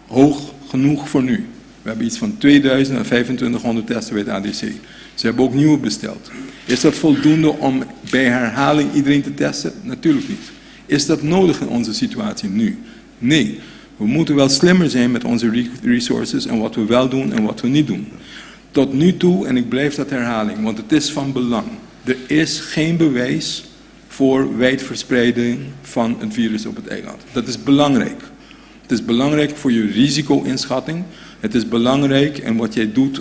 Hoog genoeg voor nu. We hebben iets van 2000 en 2500 testen bij het ADC. Ze hebben ook nieuwe besteld. Is dat voldoende om bij herhaling iedereen te testen? Natuurlijk niet. Is dat nodig in onze situatie nu? Nee. We moeten wel slimmer zijn met onze resources en wat we wel doen en wat we niet doen. Tot nu toe, en ik blijf dat herhaling, want het is van belang. Er is geen bewijs voor wijdverspreiding van het virus op het eiland. Dat is belangrijk. Het is belangrijk voor je risico-inschatting. Het is belangrijk in wat jij doet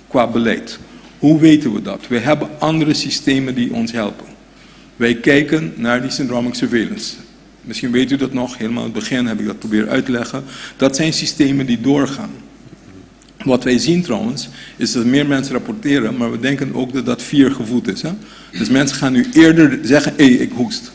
qua beleid. Hoe weten we dat? We hebben andere systemen die ons helpen. Wij kijken naar die syndromic surveillance. Misschien weet u dat nog, helemaal in het begin heb ik dat proberen uit te leggen. Dat zijn systemen die doorgaan. Wat wij zien trouwens, is dat meer mensen rapporteren, maar we denken ook dat dat 4 gevoed is. Hè? Dus mensen gaan nu eerder zeggen, hé, ik hoest.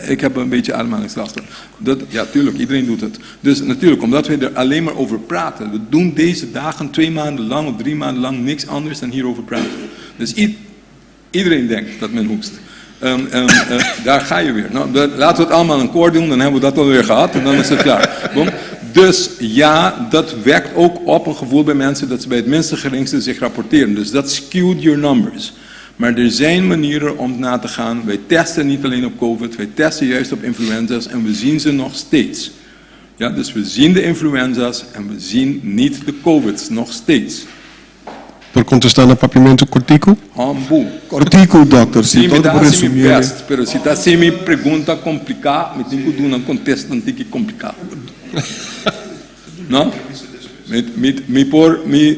Ik heb een beetje ademhalingsklachten. Dat, ja, tuurlijk, iedereen doet het. Dus natuurlijk, omdat wij er alleen maar over praten. We doen deze dagen 2 maanden lang of 3 maanden lang niks anders dan hierover praten. Dus iedereen denkt dat men hoest. Daar ga je weer. Laten we het allemaal een koor doen, dan hebben we dat alweer gehad en dan is het klaar. Boom. Dus ja, dat wekt ook op een gevoel bij mensen dat ze bij het minste geringste zich rapporteren. Dus dat skewed your numbers. Maar er zijn manieren om na te gaan. Wij testen niet alleen op COVID, wij testen juist op influenza's en we zien ze nog steeds. Ja, dus we zien de influenza's en we zien niet de COVID's, nog steeds. Por contestar na papiamento cortico? Hambu. Cortico, doctor. Si Si mi todo ta por haci mi resumir. best, pero si ta haci mi pregunta complica, mi tin cu duna un contesta un tiki complica. No? Mi, mi, mi por, mi,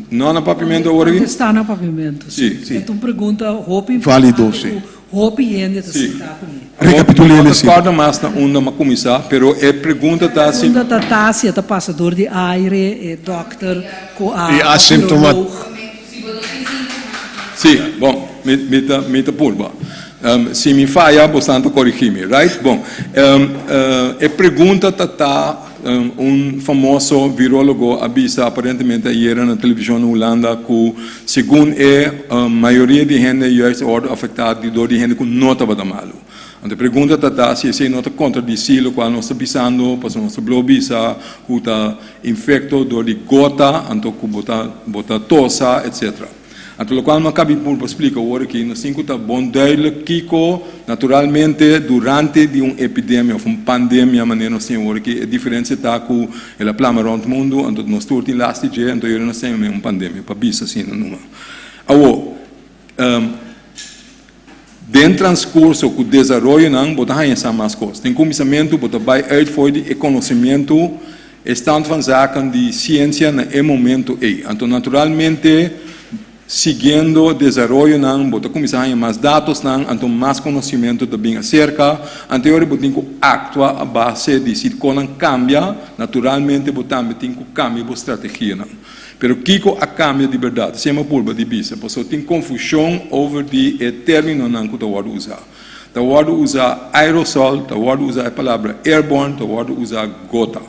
no na papiamento awor aki? Contesta na papiamento, si. Si, si. E ta un pregunta hopi Válido, importante si. cu. Hopi hende ta sintá ku mi. Rekapitul'é No ta kòrda mas na unda m'a kuminsá, pero e pregunta ta si. E pregunta ta ta si e ta pasa dor di aire, e dòkter ku a I asíntoma. Sí, bon, mi mi ta mi ta purba. Si mi faya, bosan ta korigí mi, right? Bon, e pregunta ta ta. Un famoso virólogo a bisa aparentemente ayera na televishon na Hulanda ku segun e mayoria di hende juist a wòrdu afektá di dor di hende ku no tabata malu. Anto e pregunta ta ta si esei no ta kontradisí lokual nos ta bisando pasobra nos ta blo bisa ku ta infekto dor di gota anto ku bo ta bo ta tosa etcetera. Anto lokual no a kabi por pa splika awor aki, nos tin ku ta bon duidelijk kiko naturalmente durante di un epidemia òf un pandemia manera nos tin awor aki, e diferensia ta ku el a plama rònt mundu, anto nos tur tin last di dje, anto yora nos tin un pandemia pa bisa asina numa. Awor, den transkurso ku desaroyonan bo ta haña sa mas kos. Den kuminsamentu bo ta bai uit for di e konosementu, e stand van zaken di siensia na e momento ei. Anto naturalmente siguiendo desaroyonan bo ta kuminsá haña mas datosnan, anto mas konosementu ta bin aserka. Anto e ora bo tin ku aktua a base di si konan kambia, naturalmente bo tambe tin ku kambia bo strategianan. Pero kiko a kambia di bèrdat? Esei mi purba di bisa, pasobra tin konfushon over di e términonan ku ta wòrdu usá. Ta wòrdu usá aerosol, ta wòrdu usá e palabra airborne, ta wòrdu usá gota.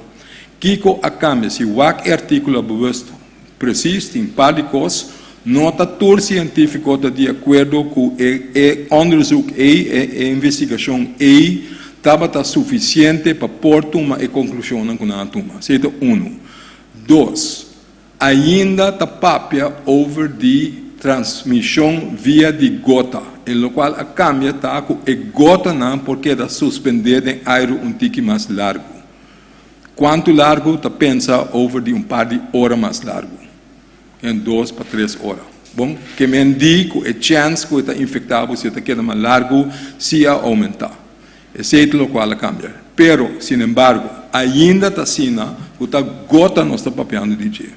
Kiko a kambia? Si wak e artíkulo bewust presis, tin par di kos. No ta tur sientífiko ta di akuerdo ku e e onderzoek ei, e e investigashon ei tabata sufisiente pa por tuma e konklushonnan ku nan a tuma. Esei ta unu. Dos, ainda ta papia over di transmishon via di gota, en lokual a kambia ta ku e gotanan por keda suspendé den airu un tiki mas largu. Kuantu largu? Ta pensa over di un par di ora mas largu, en dos pa tres ora. Bon, ke men di ku e chèns ku e ta infektá bo si e ta keda mas largu si a oumentá. Esei ta lokual a kambia. Pero, sinembargo, ainda ta asina ku ta gota nos ta papiando di dje.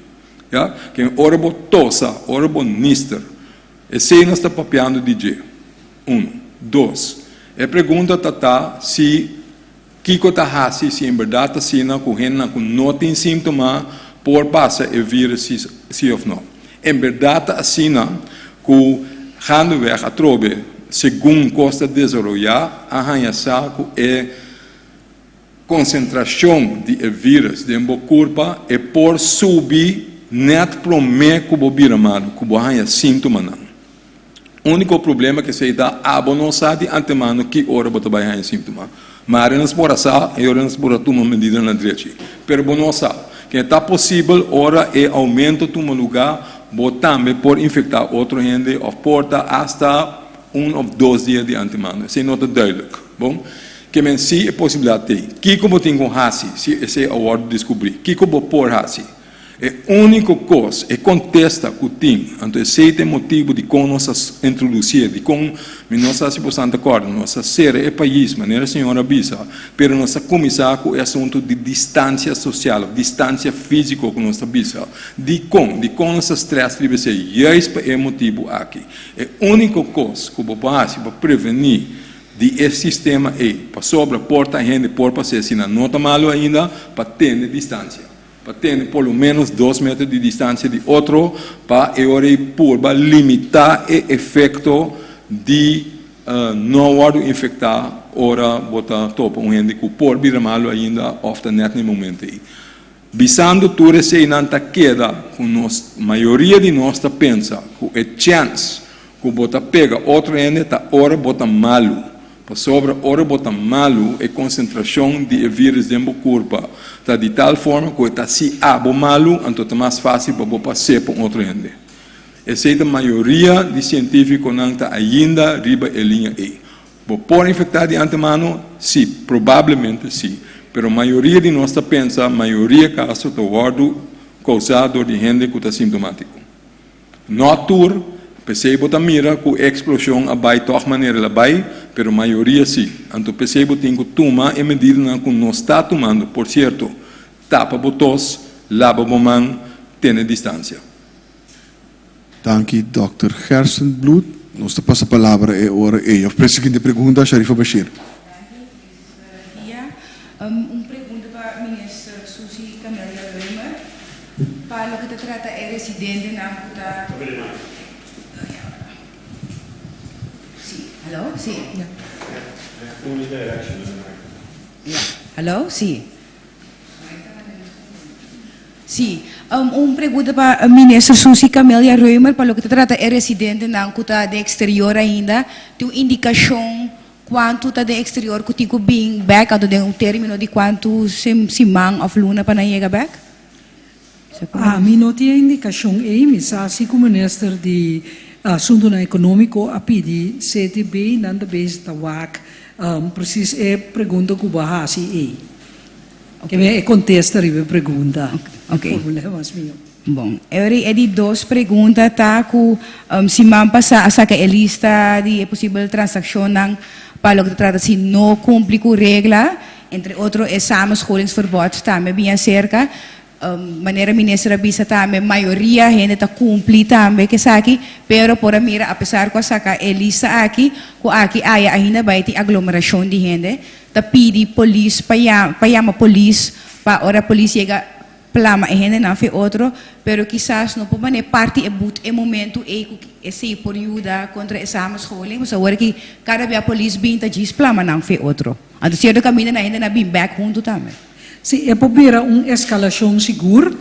Ya? Ken ora bo tosa, ora bo nister, esei nos ta papiando di dje. Unu. Dos, e pregunta ta ta si kiko ta hasi si en bèrdat ta asina ku hendenan ku no tin síntoma por pasa e vírus si si òf no. En bèrdat ta asina ku gaandeweg atrobe segun kos ta desaroyá a haña sa ku e konsentrashon di e vírus den bo kurpa e por subi nèt promé ku bo bira malu, ku bo haña síntomanan. Úniko problema ku esei ta abo no sa di antemano ki ora bo ta bai haña síntoma. Mari nos por a sa i ora nos por a tuma medidanan drechi. Pero bo no sa. Ke ta posibel ora e oumento tuma lugá, bo tambe por infektá otro hende òf por ta asta un òf dos dia di antemano. Esei no ta duidelijk. Bon, ke men si e posibilidat t'ei. Kiko bo tin ku hasi si esei a wòrdu deskubrí? Kiko bo por hasi? E úniko kos, e kontesta ku tin, anto esei ta e motibu dikon nos a introdusié, dikon mi no sa si bosan ta kòrda, nos a sera e pais, manera señor a bisa, pero nos a kuminsá ku e asuntu di distansia sosial òf distansia físiko ku nos ta bisa. Dikon? Dikon nos a strès riba esei? Juist pa e motibu aki. E úniko kos ku bo por hasi pa prevení di e sistema ei, pasobra por ta hende por pas'é si nan no ta malu ainda, pa tene distansia. Pa tene por lo menos dos meter di distancia di otro pa e ora ei purba limita e efecto di no wordo infecta ora bo ta topa un hende cu por bira malo ainda of ta net na e momento ei. Bisando tur eseinan ta keda cu nos mayoria di nos ta pensa cu e chens cu bo ta pega otro hende ta ora bo ta malo. Pasobra ora bo ta malu, e konsentrashon di e vírus den bo kurpa ta di tal forma ku e ta si abo malu, anto ta mas fásil pa bo pas'é pa un otro hende. Esei ta mayoria di sientífikonan ta ainda riba e liña ei. Bo por infektá di antemano? Sí, probablemente sí. Pero mayoria di nos ta pensa mayoria kaso ta wòrdu kousá dor di hende ku ta sintomátiko. No tur, p'esei bo ta mira ku e eksploshon a bai tòg manera el a bai, pero mayoria sí. Anto p'esei bo tin ku tuma e medidanan ku nos ta tumando, por sierto, tapa bo tos, laba bo man, tene distansia. Danki Dòkter Gerstenbluth. Nos ta pasa palabra e ora ei. Of siguiente pregunta, Sharifa Bashir. Dia. Un pregunta pa Minister Suzy Camelia Römer. Pa loke ta trata e residentenan ku ta. Si, hallo? Si. Ya, hallo? Si. Si. Un pregunta pa Minister Suzy Camelia Römer pa loke ta trata e residentenan ku ta den eksterior ainda. Tin un indikashon Kuantu ta den eksterior ku tin ku bin bèk anto den un término di kuantu siman òf luna pa nan yega bèk? Ami no tin e indikashon ei. Mi sa si ku minister di Asuntunan Ekonómiko a pidi CTB, nan ta bezig ta wak presis e pregunta ku bo a hasi ei. Ke men e kontesta riba e pregunta. E formul'é mas mihó. Bon, e e di dos pregunta ta ku siman pasá a saka e lista di e posibel transakshonnan pa loke ta trata si no kumpli ku regla, entre otro e samenscholingsverbod tambe bin aserka. Manera minister a bisa tambe mayoria hende ta kumpli tambe ku esaki, pero por a mira apesar ku a saka e lista aki ku aki aya ainda bai tin aglomerashon di hende. Ta pidi polis pa pa yama polis pa ora polis yega plama e hendenan fe otro, pero kisas no por manera parti e but e momento ei ku esei por yuda kontra e samenscholing, pasobra awor aki kada bia polis bin ta djis plama nan fe otro. Anto sierto kaminda nan hendenan bin bek huntu tambe. Si e por bira un eskalashon sigur,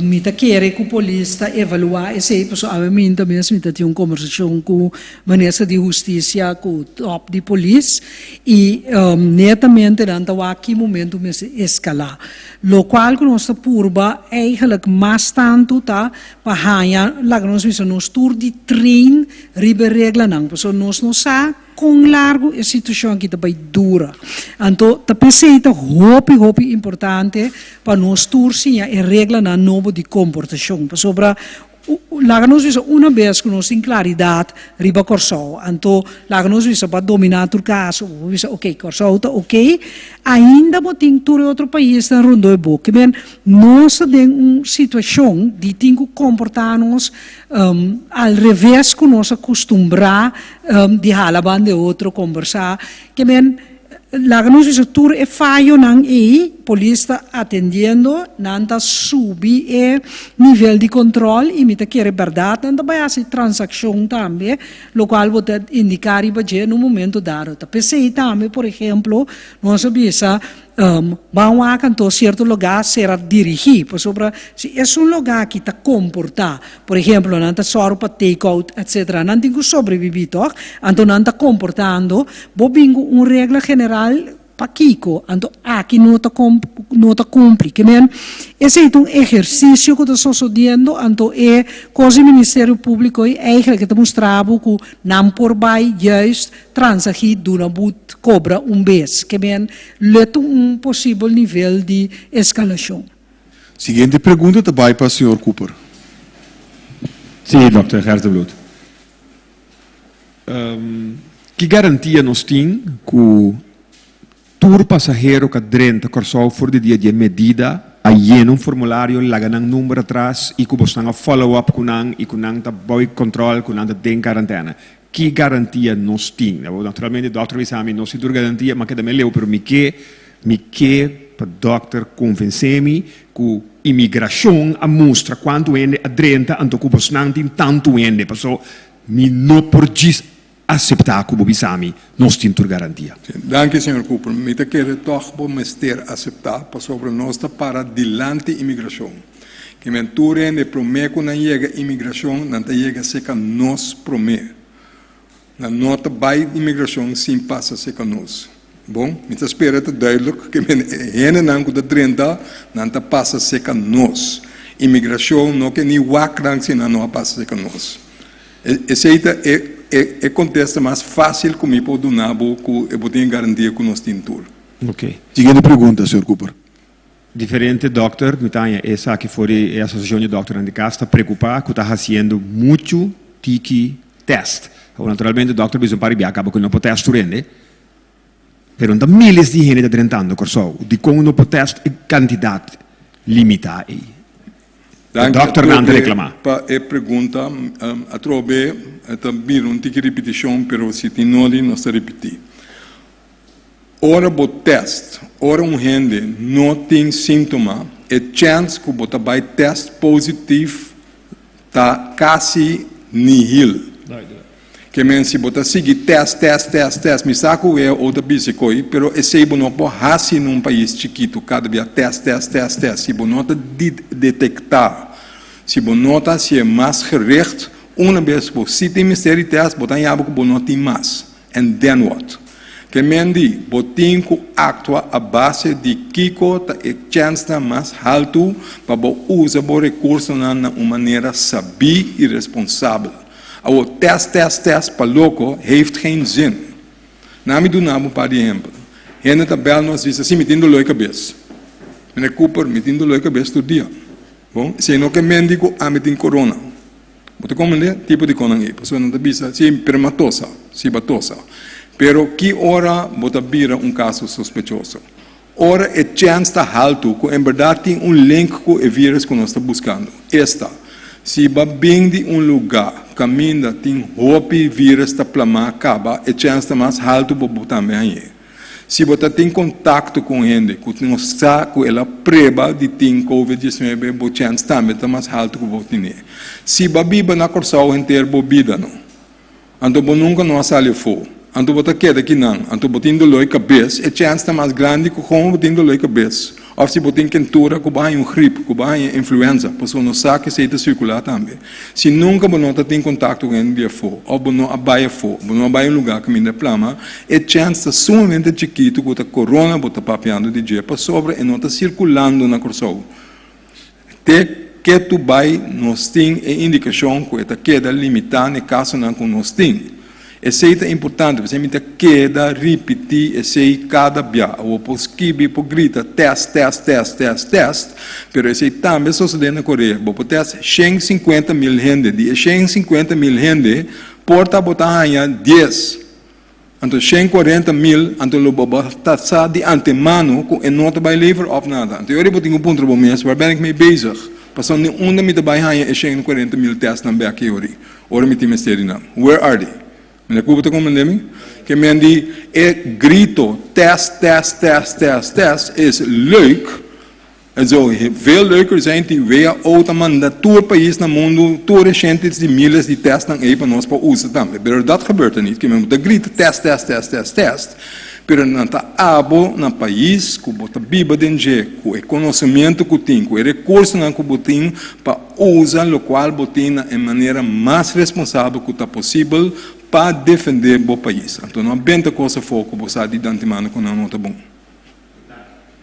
mi ta kere ku polis ta evaluá esei, pasobra awe minta mes mi ta tin un kombersashon ku minister di hustisia ku tòp di polis i netamente nan ta wak ki momentu mester eskalá. Lokual ku nos ta purba eigentlik mas tantu ta pa haña laga nos bisa nos tur di train riba e reglanan, pasobra nos no sa. Kon largu e situashon aki ta bai dura. Anto ta p'esei ta hopi hopi importante pa nos tur siña e reglanan nobo di komportashon. Pasobra laga nos bisa una bes ku nos tin klaridat riba Kòrsou, anto laga nos bisa bo a dominá tur kaso, bo por bisa oke Kòrsou ta oke, ainda bo tin tur e otro paisnan rondó e bo. Ke men nos ta den un situashon di tin ku komportá nos Al reves ku nos a kustumbrá di hala banda e otro, kombersá. Ke men, laga nos bisa tur e fayonan ei, polis ta atendiendo, nan ta subi e nivel di kontrol i mi ta kere bèrdat nan ta bai hasi transakshon tambe, lokual bo ta indiká riba dje na un momento dado. Ta p'esei tambe, por ehemplo, nos a bisa Ban wak anto sierto lugá sera dirigí, pasobra si esun lugá ki ta komportá, por ehemplo nan ta sòru pa take out etcetera, nan tin ku sobrebibí tòg, anto nan ta komportando, bo bin ku un regla general pakiko? Anto aki no ta no ta kumpli. Ke men esei ta un ehersisio ku ta sosodiendo, anto e kos di Ministerio Públiko ei eigentlik ta mustra bo ku nan por bai juist Transagí duna but kobra un bes, ke men let un posibel nivel di eskalashon. Siguiente pregunta ta bai pa señor Cooper. Sí, dòkter Gerstenbluth. Ki garantia nos tin ku tur pasahero ku a drenta Kòrsou for di dia di e medida a yena un formulario, laga nan number atras i ku bosnan a follow up ku nan i ku nan ta bou e kòntròl, ku nan ta den karantèna? Ki garantia nos tin? Naturalmente dòkter a bisa mi, no si tur garantia, m'a keda me leu, pero mi ke, mi ke pa dòkter konvensé mi ku imigrashon a mustra kuantu hende a drenta anto ku bosnan tin tantu hende. Paso mi no por djis aseptá ku bo bisa mi nos tin tur garantia. Danki, señor Cooper. Mi ta kere tòg bo mester aseptá pasobra nos ta para dilanti imigrashon. Ke men tur hende promé ku nan yega imigrashon, nan ta yega seka nos promé. Nan no ta bai imigrashon sin pasa seka nos. Bon, mi ta spera ta duidelijk ke men e hendenan ku ta drenta, nan ta pasa seka nos. Imigrashon no ke ni wak nan si nan no a pasa seka nos. Esei ta e e kontesta mas fásil ku mi por duna bo ku e bo tin e garantia ku nos tin tur. Oké. Siguiente pregunta, señor Cooper. Diferente dòkter, mi ta haña esaki for di e asosiashon di dòkternan di kas, ta preokupá ku ta hasiendo muchu tiki tèst. Awor naturalmente dòkter bisa un par di biaha kaba ku no por tèst tur hende, pero no ta miles di hende ta drentando Kòrsou. Dikon no por tèst e kantidat limitá ei? E Danki dòkternan ta atrobe reklamá. pa e pregunta. Atrobe. E ta bira un tiki ripitishon, pero si tin nodi nos ta ripití. Ora bo tèst, ora un hende no tin síntoma, e chèns ku bo ta bai tèst positif ta kasi nihil. Ke men si bo ta sigui tèst, tèst, tèst, tèst, mi sa ku WHO ta bisa koi, pero esei bo no por hasi na un pais chikitu kada bia tèst, tèst, tèst, tèst. Si bo no ta detektá, si bo no ta hasié mas gericht, una bes ku bo si tin mester di tèst, bo ta haña bo ku bo no tin mas. And then what? Ke men di, bo tin ku aktua a base di kiko ta e chènsnan mas haltu pa bo usa bo rekursonan na un manera sabí i responsabel. Awor, tèst, tèst, tèst pa loko heeft geen zin. Na mi duna bo un par di ehempel. Hende ta bèl nos bisa, sí, mi tin doló e kabes. Meneer Cooper, mi tin doló e kabes tur dia. Bon, esei no ke men di ku ami tin korona. Bo ta komprendé tipo di konan ei? Pasobra nan ta bisa, sí, pero mi a tosa. Sí, bo a tosa. Pero ki ora bo ta bira un kaso sospechoso? Ora e chèns ta haltu ku en bèrdat tin un link ku e vírus ku nos ta buskando. Esta, si bo a bin di un lugá kaminda tin hopi vírus ta plamá kaba, e chèns ta mas haltu pa bo tambe hañ'é. Si bo ta tin kontakto ku un hende ku no sa ku el a preba di tin covid 19, bo chèns tambe ta mas haltu ku bo tin'é. Si bo a biba na Kòrsou henter bo bida no. Anto bo nunka no a sali afó. Anto bo ta keda kinan. Anto bo tin doló e kabes. E chèns ta mas grandi ku komo bo tin doló e kabes. Òf si bo tin kentura ku bo haña un grip, ku bo haña influenza, pasobra no sa ku esei ta sirkulá tambe. Si nunka bo no ta tin kontakto ku hende di afó, òf bo no a bai afó, bo no a bai un lugá kaminda e plama, e chèns ta sumamente chikitu ku ta korona bo ta papiando di dje pasobra e no ta sirkulando na Kòrsou. Te ketu bai nos tin e indikashon ku e ta keda limitá na e kasonan ku nos tin. Esei ta importante, p'esei mi ta keda ripití esei kada bia. Awor por skibi, por grita tèst, tèst, tèst, tèst, tèst, pero esei tambe a sosodé na Korea. Bo por tèst 150 mil hende. Di e 150 mil hende, por ta bo ta haña dies. Anto 140 mil, anto lo bo ta sa di antemano ku e no ta bai lever òf nada. Anto yori bo tin ku puntra bo mes, waar ben ik mee bezig? Pasobra ni unda mi ta bai haña e 140 mil tèstnan bèk yori, ora mi tin mester di nan. Where are they? Meneer Cooper ta komprendé mi? Ke men di e grito tèst, tèst, tèst, tèst, tèst is leuk, Het zou veel leuker zijn ti WHO ta manda tur pais na mundu tur e shentes di miles di testnan ei pa nos por usa tambe. Pero dat gebeurt er niet. Kimen bo ta grita test, test, test, test, test, pero nan ta abo na pais ku bo ta biba den dje, ku e konosementu ku tin, ku e rekursonan ku bo tin pa usa lokual bo tin na e manera mas responsabel ku ta posibel pa defende bo pais. Anto no a benta kos afó ku bo sa di antemano ku nan no ta bon.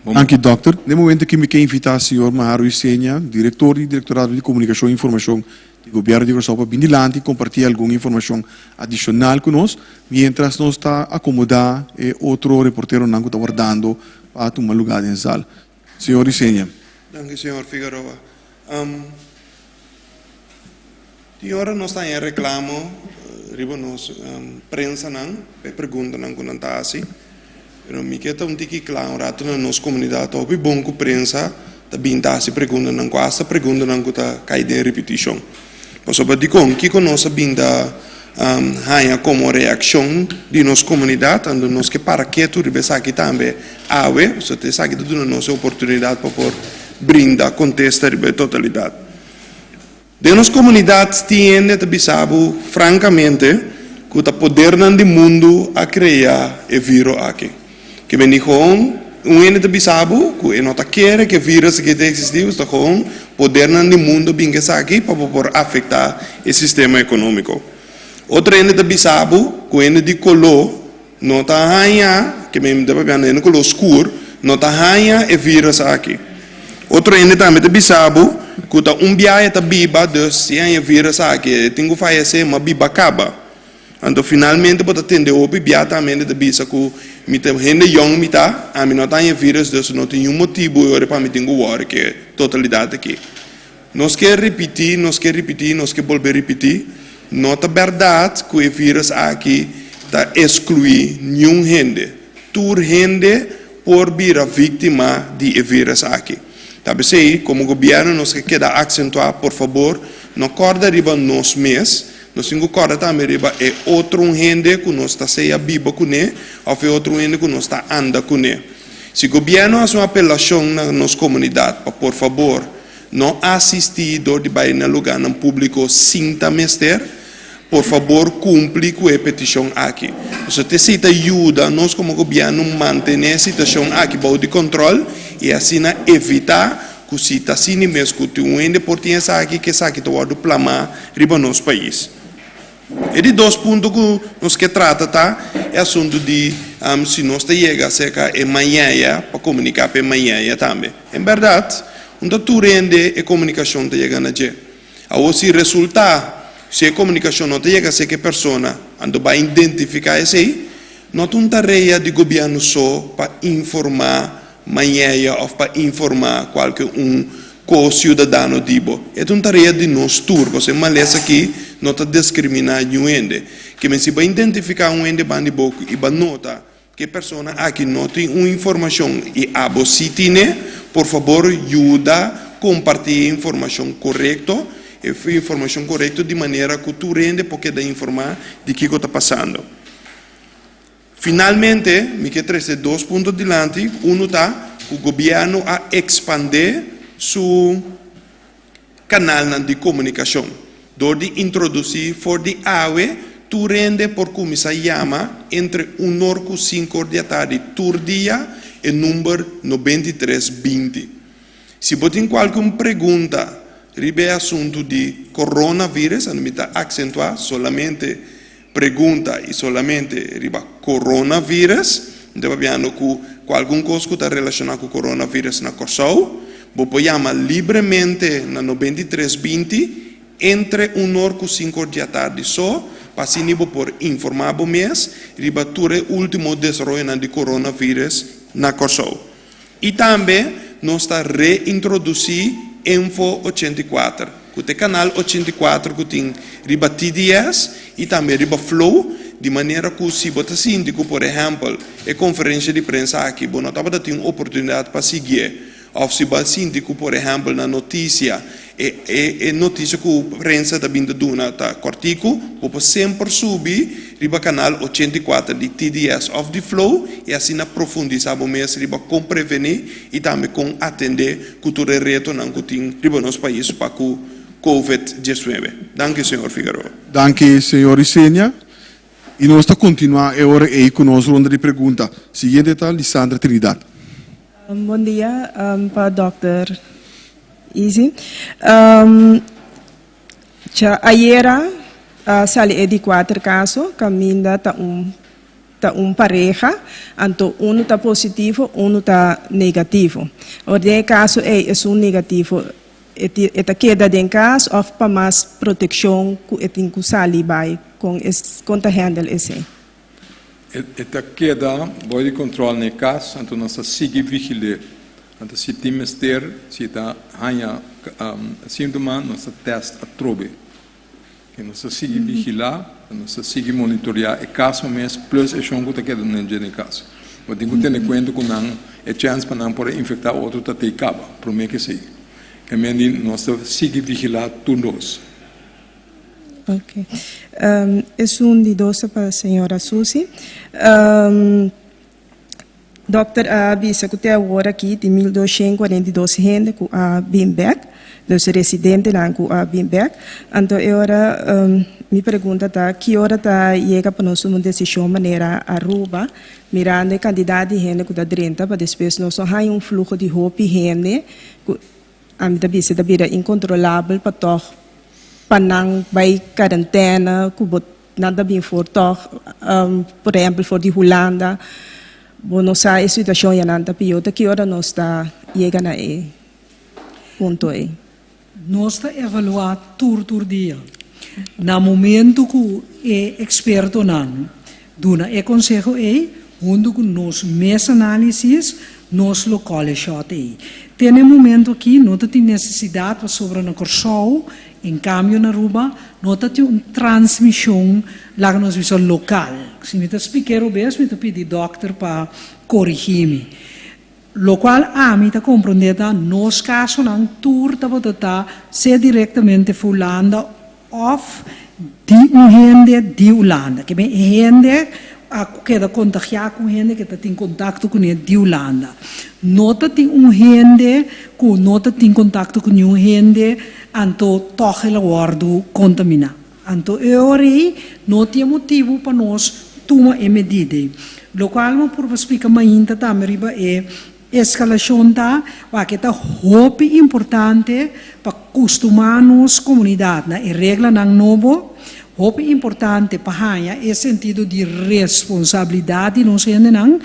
Danki dòkter. Den momento aki mi ke invitá señor Maharo Isenia, direktor di Direktorado di Komunikashon i Informashon di Gobièrnu di Kòrsou pa bin dilanti i kompartí algun informashon adishonal ku nos, miéntras nos ta akomodá e otro reporteronan ku ta wardando pa tuma lugá den sal. Señor Isenia. Danki señor Figueroa. Tin ora nos ta haña reklamo riba nos prensanan pa e preguntanan ku nan ta hasi, pero mi ke ta un tiki kla un ratu na nos komunidat ta hopi bon ku prensa ta bin ta hasi preguntanan ku asta preguntanan ku ta kai den ripitishon. Pasobra dikon? Kiko nos a bin ta haña komo reakshon di nos komunidat? Anto nos ke para ketu riba esaki tambe awe, pasobra esaki ta duna nos e oportunidat pa por brinda kontesta riba e totalidat. Den nos komunidat tin hende ta bisa bo frankamente ku ta podernan di mundu a krea e viro aki. Ke men di gewoon un hende ta bisa bo ku e no ta kere ku e virus aki ta eksistí, ta gewoon podernan di mundu a bin ku esaki pa bo por afektá e sistema ekonómiko. Otro hende ta bisa bo ku hende di koló no ta haña, ke men ta papia hende koló skur, no ta haña e virus aki. Otro hende tambe ta bisa bo ku ta un biaha e ta biba, dus si e haña e virus aki e tin ku fayesé, ma biba kaba. Anto finalmente bo ta tende hopi bia tambe hende ta bisa ku mi ta hende yòn mi ta, ami no ta haña e virus, dus no tin niun motibu e ora pa mi tin ku wòri ku e totalidat aki. Nos ke ripití, nos ke ripití, nos ke bolbe ripití, no ta bèrdat ku e vírus aki ta eskluí niun hende. Tur hende por bira víktima di e vírus aki. Ta p'esei, komo gobièrnu nos ke keda aksentuá, por fabor, no kòrda riba nos mes. Nos tin ku kòrda tambe riba e otro un hende ku nos ta sea biba kuné òf e otro un hende ku nos ta anda kuné. Si gobièrnu hasi un apelashon na nos komunidat pa por fabor no asistí dor di bai na lugánan públiko sin ta mester, por fabor kumpli ku e petishon aki. Pasobra te esei ta yuda nos komo gobièrnu mantené e situashon aki bou di kòntròl i asina evitá ku si ta asina mes ku tin un hende por tin esaki, ku esaki ta wòrdu plamá riba nos pais. E di dos punto ku nos ke trata ta e asuntu di si nos ta yega serka e mañaya pa komuniká pa e mañaya tambe. En bèrdat, un ta tur hende e komunikashon ta yega na dje. Awor si resultá si e komunikashon no ta yega serka e persona, anto bai identifiká esei, no ta un tarea di gobièrnu so pa informá mañaya òf pa informá kualke un ko-siudadano di bo. E ta un tarea di nos tur, pasobra e malesa aki no ta diskriminá niun hende. Ke men si bo a identifiká un hende banda di bo i bo a nota ku e persona aki no tin un informashon i abo sí tine, por fabor yuda kompartí e informashon korekto, e informashon korekto di manera ku tur hende por keda informá di kiko ta pasando. Finalmente, mi ke trese dos punto dilanti, unu ta ku gobièrnu a ekspandé su kanalnan di komunikashon dor di introdusí for di awe tur hende por kuminsá yama entre un or ku sinku or di atardi tur dia e number 93 20. Si bo tin kualke un pregunta riba e asuntu di coronavirus, anto mi ta aksentuá solamente pregunta i solamente riba coronavirus, mi ta papiando ku kualkun kos ku ta relashoná ku coronavirus na Kòrsou, bo por yama libremente na 93 20 entre un or ku sinku or di atardi so, pa asina bo por informá bo mes riba tur e último desaroyonan di coronavirus na Kòrsou. I tambe nos ta reintrodusí Info 84, ku ta e kanal 84 ku tin riba TDS i tambe riba Flow, di manera ku si bo ta sinti ku por ehèmpel e konferensha di prensa aki bo no tabata tin un oportunidat pa siguié, òf si bo a sinti ku por ehèmpel na notisia E e notisia ku prensa ta bin ta duna ta kòrtiku, bo por semper subi riba kanal 84 di TDS òf di Flow i asina profundisá bo mes riba kon prevení i tambe kon atendé ku tur e retonan ku tin riba nos pais pa ku Covid 19. Danki señor Figueroa. Danki señor Isenia. I nos ta kontinuá e ora ei ku nos ronda di pregunta. Siguiente ta Lisandra Trinidad. Bon dia pa dòkter Izzy. Cha ayera a sali e di kuater kaso kaminda ta un ta un pareha, anto unu ta positivo, unu ta negativo. Awor den e kaso ei esun negativo e ta keda den kas òf pa mas protekshon ku e tin ku sali bai kon kon ta handle esei? E ta keda bou di control na e cas, anto nos ta sigui vigil'é. Anto si tin mester, si e ta haña síntoma, nos ta test atrobe. Ke nos ta sigui vigilá, nos ta sigui monitoreá e caso mes plus e shon ku ta keda den dje den e cas. Bo tin ku tene kuenta ku nan e chèns pa nan por a infektá otro ta tei kaba, promé ke esei. Ke men di nos ta sigui vigilá tur dos. Ok. Esun di dos ta pa señora Susi. Dokter a bisa ku te awor aki tin 1242 hende ku a bin bek, dus residentenan ku a bin bek. Anto e ora mi pregunta ta ki ora ta yega pa nos tuma un desishon manera Aruba, mirando e kantidat di hende ku ta drenta pa despues nos no haña un fluho di hopi hende ku Ami ta bisa ta bira incontrolabel pa tog pa nan bay quarantena cu bo nan ta bin for tog por ehempel for di Hulanda bo no sa e situacion ya nan ta pio ta ki ora nos ta yega na e punto ey. Nos ta evalua tur tur dia. Na momento cu e expertonan duna e conseho ey, hunto cu nos mes analisis, nos lo call e shot ey. Te na e momento aki no ta tin necesidad pasobra na Corsou, en cambio na Aruba, no ta tin un transmision, laga nos bisa, local. Si mi ta splik'é robes, mi ta pidi dokter pa corigi mi. Locual ami ta comprende ta nos casonan tur tabata ta sea directamente for Hulanda. òf di un hende di Hulanda. Ke men e hende a keda kontagiá ku un hende ke ta tin kontakto kuné di Hulanda. No ta tin un hende ku no ta tin kontakto ku niun hende anto tòg el a wòrdu kontaminá. Anto e ora ei no tin e motibu pa nos tuma e medida ei. Lokual mi por splika mainta tambe riba e eskalashon ta wak e ta hopi importante pa kustumá nos komunidat na e reglanan nobo, hopi importante pa haña e sentido di responsabilidat di nos hendenan.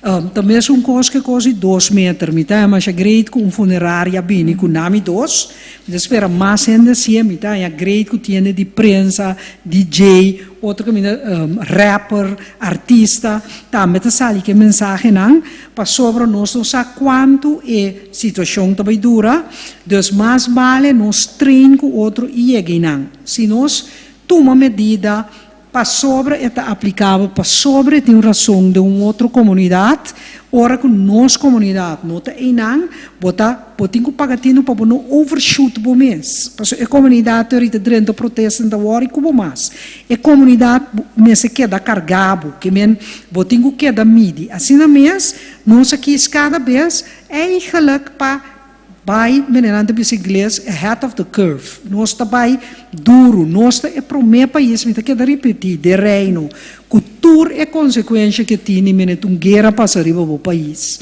Ta mesun kos ku e kos di dos meter. Mi ta haña masha great ku un funeraria bini ku nami dos. Mi ta spera mas hende hacié, mi ta haña great cu tiende di prensa, DJ, otro caminda rapper, artista, tambe ta sali cu e mensahenan, pasobra nos no sa cuanto e situacion ta bay dura, dus mas bale nos train cu otro y yega eynan. Si nos tuma medida Pasobra e ta aplicabel, pasobra e tin un rason den un otro comunidad, ora cu nos comunidad no ta eynan, bo ta, bo tin cu paga tino pa bo no overshoot bo mes. Pasobra e comunidad te ahorita drenta protesta no ta worry cu bo mas. E comunidad mester keda carga bo, ke men bo tin cu keda midi. Asina mes, nos a kies cada bes eigenlijk pa Bai, menenan ta bisa ingles, ahead of the curve. Nos ta bai duru. Nos ta e promé pais, mi ta keda ripití, den Reino, ku tur e konsekuensha ke tini mene ta un guera pasa riba bo pais.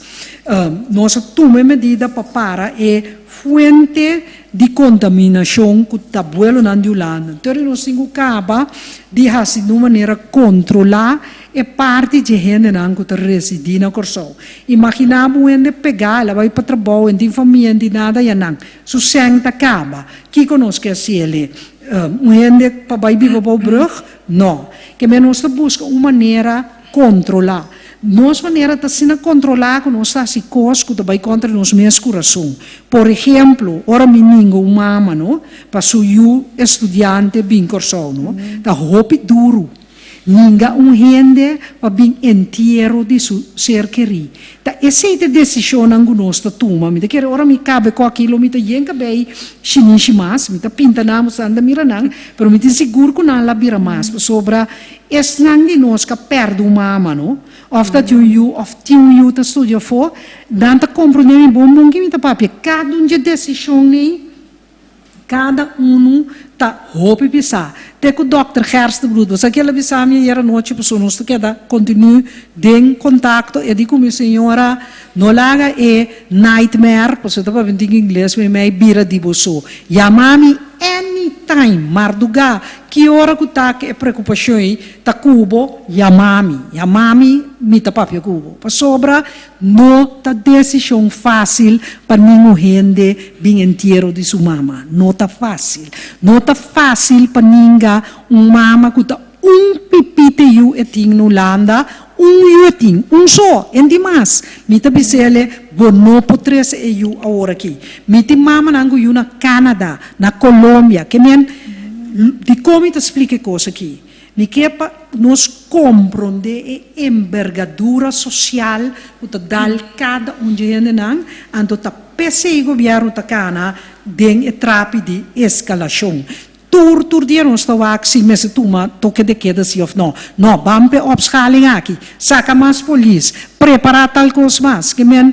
Nos a tuma e medida pa para e fuente di kontaminashon ku ta buelonan di Hulanda. Entonces nos tin ku kaba di hasi di un manera kontrolá E parti dje hendenan ku ta residí na Kòrsou. Imaginá bo un hende pegá, el a bai pa trabou, en tin famia, en tin nada, ya nan su sèn ta kaba. Kiko nos ke hasi el'e? Un hende pa bai biba bou brùg? Nò. Ke men nos ta buska un manera kontrolá. Nos manera ta asina kontrolá ku nos ta hasi kos ku ta bai kontra nos mes kurason. Por ehemplo, ora mi ninga un mama, no, pa su yu estudiante bin Kòrsou, no, ta hopi duru. Ninga un hende pa bin entiero di su ser kerí. Ta esei ta e desishonnan ku nos ta tuma. Mi ta kere ora mi kabe ku aki lo mi ta yen kabei shinishi mas. Mi ta pinta nan, boso anda mira nan, pero mi tin sigur ku nan la bira mas pasobra esnan di nos ku a pèrdè un mama no, òf ta tin un yu òf tin un yu ta studia afó, nan ta komprondé mi bon bon ki mi ta papia. Kada un dje desishon ei. Kada unu ta hopi pisá. Te ku dòkter Gerstenbluth, bo sa ke el a bisa mi ayer anochi pasobra nos ta keda kontinu den kontakto, e di ku mi, Señora, no laga e nightmare, pasobra ta papia tin ingles, mi mei bira di bo so. Yama mi anytime, mardugá, ki ora ku ta ku e preokupashon ei ta ku bo, yama mi. Yama mi, mi ta papia ku bo. Pasobra No ta desishon fásil pa ningun hende bin entiero di su mama. No ta fásil. No ta fásil pa ninga un mama ku ta un pipite yu e tin na Hulanda, un yu e tin, un so, en di mas. Mi ta bis'ele, bo no por trese e yu awor aki. Mi tin mamanan ku yu na Canada, na Colombia. Ke men, dikon mi ta splika e kos aki? Mi ke pa nos komprondé e embergadura sosial ku ta dal kada un dje hendenan, anto ta p'esei gobièrnu ta kana den e trapi di eskalashon. Tur tur dia nos ta wak si mester tuma toke de keda si òf nò. Nò, ban p'e opschaling aki, saka mas polis, prepará tal kos mas. Ke men,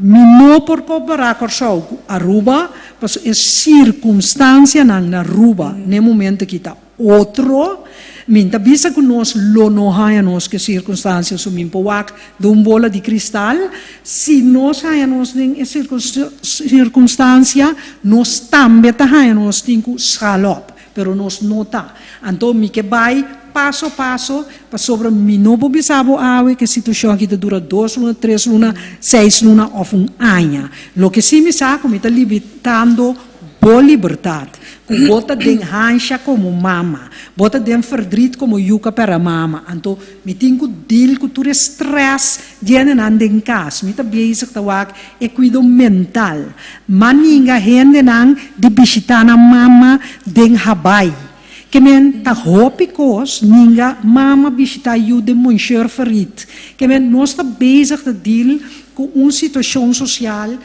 mi no por kompará Kòrsou ku Aruba, pasobra e sirkunstansianan na Aruba n'e momento aki ta otro. Mi ta bisa ku nos lo no haña nos ku e sirkunstansia su mi por wak den un bola di kristal. Si nos haña nos den e sirkunstansia, nos tambe ta haña nos tin ku schaal op. Pero nos no ta. Anto mi ke bai paso paso, pasobra mi no por bisa bo awe ke situashon aki ta dura dos luna, tres luna, seis luna òf un aña. Loke sí mi sa ku mi ta limitando bo libertat, ku bo ta den hansha komo mama, bo ta den verdriet komo yu ka pera mama. Anto mi tin ku deal ku tur e strès di hendenan den kas. Mi ta bezig ta wak E kuido mental. Maninga hendenan di bishitá nan mama den Habai. Ke men ta hopi kos ninga mama bishitá yu den Monsieur Ferrit. Ke men nos ta bezig ta deal ku un situashon sosial.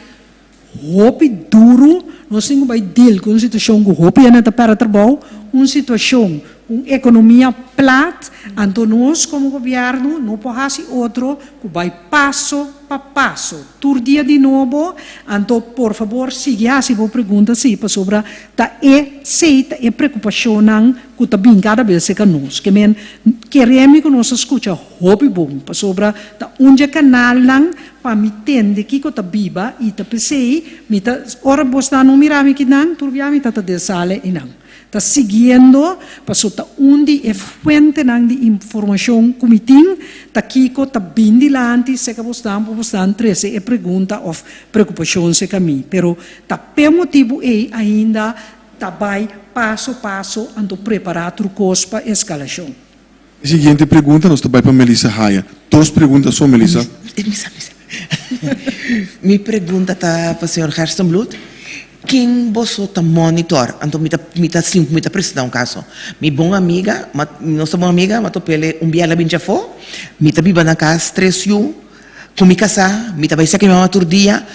hopi duru, nos tin ku bai deal ku un situashon ku hopi hende ta pèrdè trabou, un situashon ku un ekonomia plat, anto nos komo gobièrnu no por hasi otro ku bai paso pa paso, tur dia di nobo, anto por fabor sigui hasi bo pregunta si, pasobra ta e sei ta e preokupashonnan ku ta bin kada bes serka nos. Ke men keremi ku nos a skucha hopi bon, pasobra ta un dje kanalnan pa mi tende kiko ta biba i ta p'esei mi ta ora bosnan no mira mi kinan tur bia mi ta ta den sala einan ta siguiendo paso ta un di e fuentenan di informashon ku mi tin ta kiko ta bin dilanti seka bosnan pa bosnan trese e pregunta òf preokupashon seka mi pero ta p'e motibu ei ainda ta bai paso paso anto prepará tur kos pa eskalashon. E siguiente pregunta nos ta bai pa Melissa Haya. Dos pregunta so, Melissa. Mi pregunta ta pa señor Gerstenbluth. Ken boso ta monitor? Anto mi ta mi ta sin mi ta presenta un caso. Mi bon amiga, ma nos ta bon amiga, ma topele un bia el a bin djafó. Mi ta biba na cas tres yu. Ku mi kasá, mi ta bai sa ku mi mama tur dia.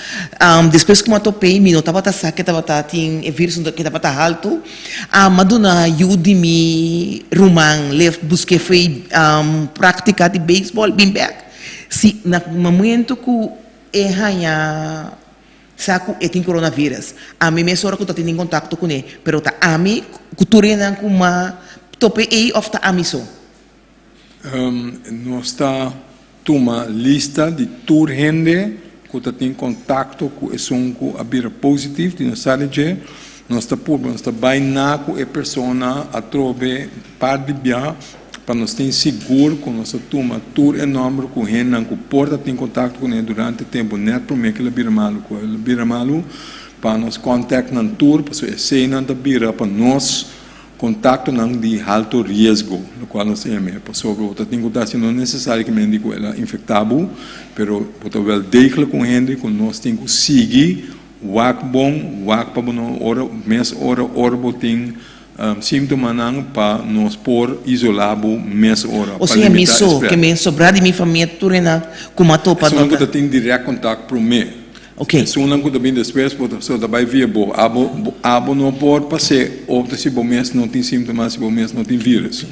Despues ku mi a top'é, mi no tabata sa ke tabata tin e virus, ke tabata haltu. M'a duna yu di mi ruman lef busk'é fo'i práktika di beisbòl bin bèk. Si na momentu ku e haña sa ku e tin coronavirus, ami mesora ku ta tene kontakto kuné, pero ta ami ku tur esnan ku m'a top'é ei òf ta ami so? Nos ta tuma lista di tur hende ku ta tin kontakto ku esun ku a bira positif di nos sa di dje. Nos ta purba, nos ta bai na ku e persona atrobe par di bia pa nos tin sigur ku nos a tuma tur e nòmber ku hendenan ku por ta tin kontakto kuné durante tempu nèt promé ku el a bira malu ku el a bira malu pa nos kòntèkt nan tur pasobra eseinan ta bira pa nos Kontaktonan di halto riesgo, lokual nos ta yam'é, pasobra bo ta tin ku ta hasi no nesesariamente ku el a infektá bo, pero bo ta wèl degelijk un hende ku nos tin ku sigui wak bon, wak pa bo no ora mes ora ora bo tin síntomanan pa nos por isolá bo mes ora, O pa sea, mi limitá e so, ke spread. mi sobrá di mi famia tur enan ku m'a topa Esunnan no ku ta. ta tin dirèkt kontakt promé. Ok. Esunnan ku ta bin despues bo ta so ta bai via bo. Abo abo no por pas'é otro si bo mes no tin símtoma, si bo mes no tin vírus.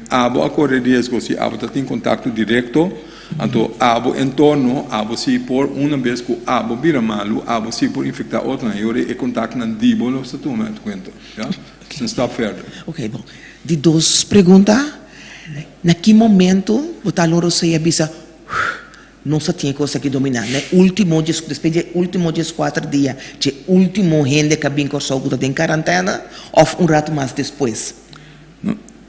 Abo a kore riesgo si abo ta tin kontakto direkto, anto abo entorno abo si por una bes ku abo bira malu abo si por infektá otronan i ora e kontaktonan di bo lo sa tuma en kuenta. Ya? Un stap verder. Ok, bon. Di dos pregunta, na ki momento bo ta loro sea bisa, Nos a tin e kos aki dominá. Na e último djes, despues di e último djeskuater dia dje último hende ku a bin Kòrsou ku ta den karantèna òf un ratu mas despues?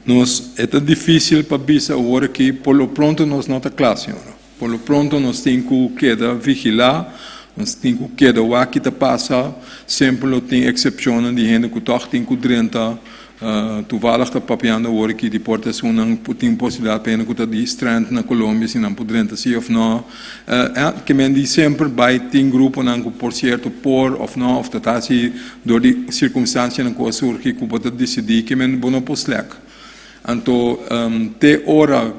Nos, e ta difísil pa bisa awor aki, por lo pronto nos no ta kla, señora. Por lo pronto nos tin ku keda vigilá, nos tin ku keda wak ki ta pasa. Semper lo tin eksepshonnan di hende ku tòg tin ku drenta Toevallig ta papiando awor aki di por ta esunnan por tin posibilidad pa hende cu ta di strand na Colombia si nan por drenta si of no. Ke men di semper bay tin gruponan cu por cierto por of no of ta ta haci door di circunstancianan cu a surgi cu bo ta dicidi ke men bo no por slek. Anto te ora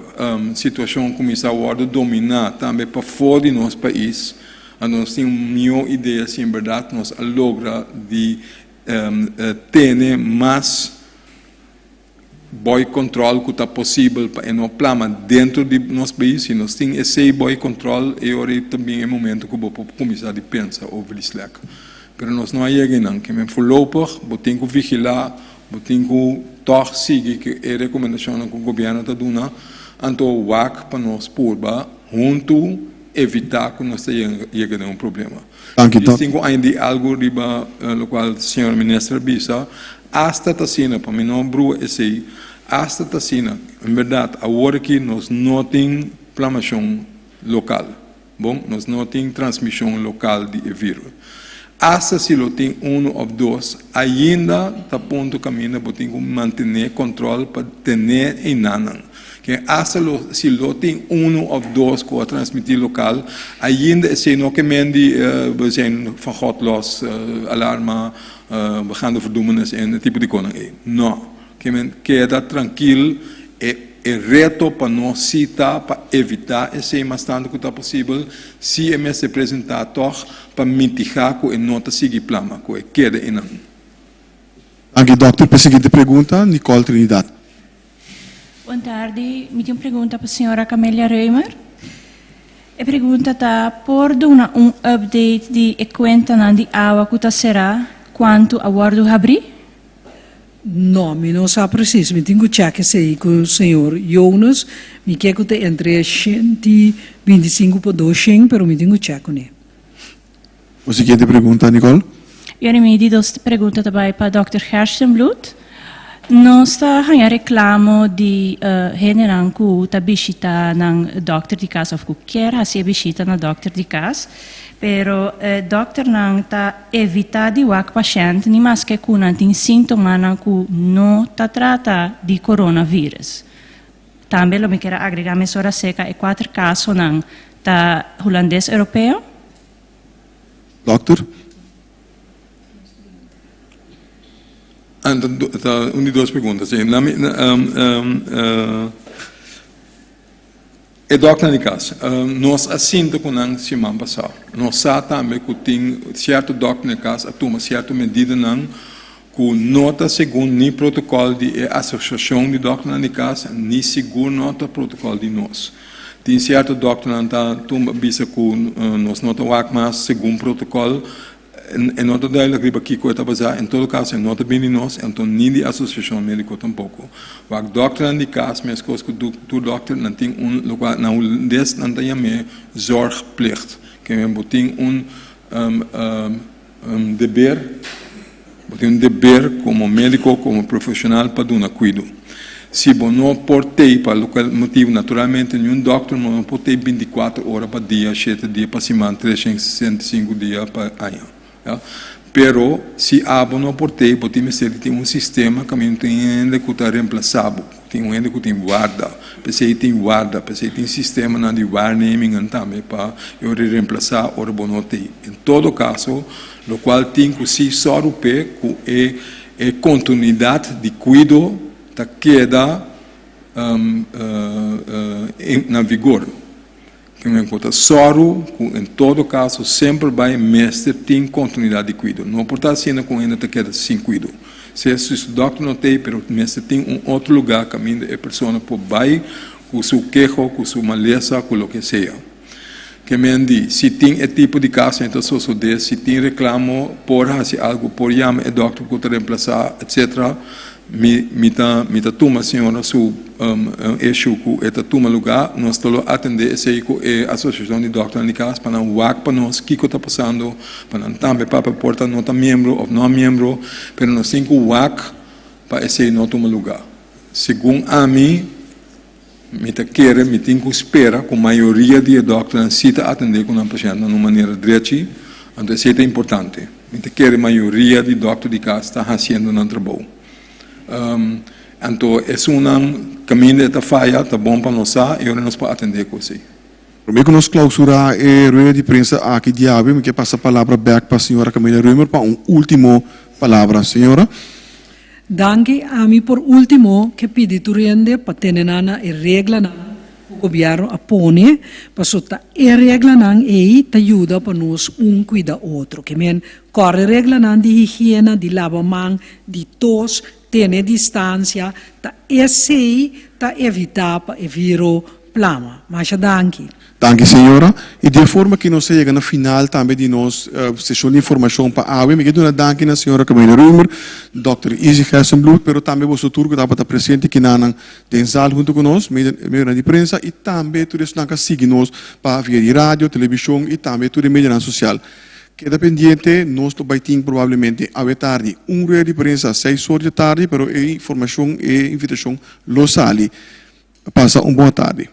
situacion cuminsa wordo domina tambe pafo di nos pais anto nos tin un miho idea si en berdad nos a logra di Tene mas boy control cu ta posibel pa e no plama dentro di nos pais. Si nos tin esey boy control e ora ta bin e momento cu bo por cuminsa di pensa over di slek. Pero nos no a yega eynan. Kimen voorlopig bo tin cu vigila, bo tin cu tog sigui cu e recomendacionnan cu gobierno ta duna, anto wak pa nos purba hunto evita cu nos ta yega den un problema. Danki Di Dòk. sinku aña di algu riba lokual señor minister a bisa, asta ta asina, pa mi no brua esei, asta ta asina, en bèrdat awor aki nos no tin plamashon lokal, bon, nos no tin transmishon lokal di e virus. Asta si lo tin unu òf dos, ainda ta punto kaminda bo tin ku mantené kòntròl pa tené einanan. Ken hasta lo si lo tin uno of dos cu a transmiti local, ainda esey no ke men di we zijn van God los, alarma, we gaan de verdoemenis in, e tipo di conan ey. No. Ke men keda trankil, e. e reto pa nos si ta pa evitá esei mas tantu ku ta posibel, si e mester presentá tòg pa mitigá ku e no ta sigui plama, ku e keda einan. Danki dòkter. Pa e siguiente pregunta, Nicole Trinidad. Bon tardi, mi tin un pregunta pa señora Camelia Römer. E pregunta ta, por duna un update di e kuentanan di awa ku ta será, kuantu a wòrdu habrí? No, mi no sa precies. Mi tin cu check esey cu señor Jonas. Mi ke cu ta entre 125 pa 200, pero mi tin cu check cune. Un siguiente pregunta, Nicole. Yori, mi di dos pregunta ta bai pa Dòkter Gerstenbluth. Nos ta haña reklamo di hendenan ku ta bishita nan dòkter di kas òf ku kier hasi e bishita na dòkter di kas, pero e dòkternan ta evitá di wak pashènt ni maske ku nan tin síntomanan ku no ta trata di coronavirus. Tambe lo mi kier a agregá mesora seka e kuater kasonan ta hulandes europeo. Dòkter. Ta un di dos pregunta, si. E dòkternan di kas, nos a sinta ku nan siman pasá. Nos sa tambe ku tin sierto dòkter di kas a tuma sierto medidanan ku no ta segun ni protokòl di e asosiashon di dòkternan di kas ni sigur no ta protokòl di nos. Tin sierto dòkternan ta tuma bisa ku nos no ta wak mas segun protokòl. E no ta duidelijk riba kiko e ta basá, en todo kaso e no ta bini nos, anto ni di asosiashon médiko tampoko. Wak dòkternan di kas meskos ku tur dòkter nan tin un lokual na hulandes nan ta yam'é zorgplicht, ke men bo tin un un deber, bo tin un deber komo médiko, komo profeshonal pa duna kuido. Si bo no por tei pa lokual motibu, naturalmente niun dòkter no por tei bintikuater ora pa dia, shete dia pa siman, 365 dia pa aña. Ya. Pero si abo no por tei, bo tin mester di tin un sistema kaminda tin hende ku ta remplasá bo, tin un hende ku tin warda. P'esei tin warda, p'esei tin sistemanan di waarnemingen tambe pa e ora di remplasá ora bo no tei. En todo kaso, lokual tin ku si sòru p'e ku e E kontinuidat di kuido ta keda na vigor. Kimen ku ta sòru ku en todo kaso semper bai mester tin kontinuidat di kuido. No por ta asina ku un hende ta keda sin kuido. Sea si su dòkter no t'ei pero mester tin un otro lugá kaminda e persona por bai ku su keho, ku su malesa, ku loke sea. Ke men di, si tin e tipo di kaso ei ta sosodé, si tin reklamo por hasi algu, por yama e dòkter ku ta remplasá, etsetera, mi mi ta mi ta tuma señora su issue ku e ta tuma lugá, nos ta lo atendé esei ku e asosiashon di dòkternan di kas pa nan wak pa nos kiko ta pasando, pa nan tambe papia por ta no ta miembro òf no miembro, pero nos tin ku wak pa esei no tuma lugá. Segun ami. Mi ta kere, mi tin ku spera ku mayoria di e dòkternan si ta atendé ku nan pashèntnan na un manera drechi, anto esei ta importante. Mi ta kere mayoria di dòkter di kas ta hasiendo nan trabou. Anto esunnan kaminda e ta faya ta bon pa nos sa i ora nos por atendé ku esei. Promé ku nos klausurá e rueda di prensa aki diawe, mi ke pasa palabra bèk pa señora Camila Römer pa un último palabra. Señora. Danki. Ami por último ke pidi tur hende pa tene nan na e reglanan ku gobièrnu a pone, paso ta e reglanan ei ta yuda pa nos un kuida otro. Ke men kòrda e reglanan di higiena, di laba man, di tos, tene distansia, ta esei ta evitá pa e viro plama. Masha danki. Danki señora. Y di e forma aki nos a yega na final tambe di nos sesion di informacion pa awe. Mi ke duna danki na señora Camila Römer, Dòkter Izzy Gerstenbluth, pero tambe boso tur ku tabata presente kinanan den zaal hunto ku nos, medionan di prensa y tambe tur esnan ku a sigui nos pa via di radio, television y tambe tur e medionan social. Keda pendiente, nos lo bay tin probablemente awe tardi un rueda di prensa seis or di tardi, pero e informacion, e invitacion lo sali. Pasa un bon tardi.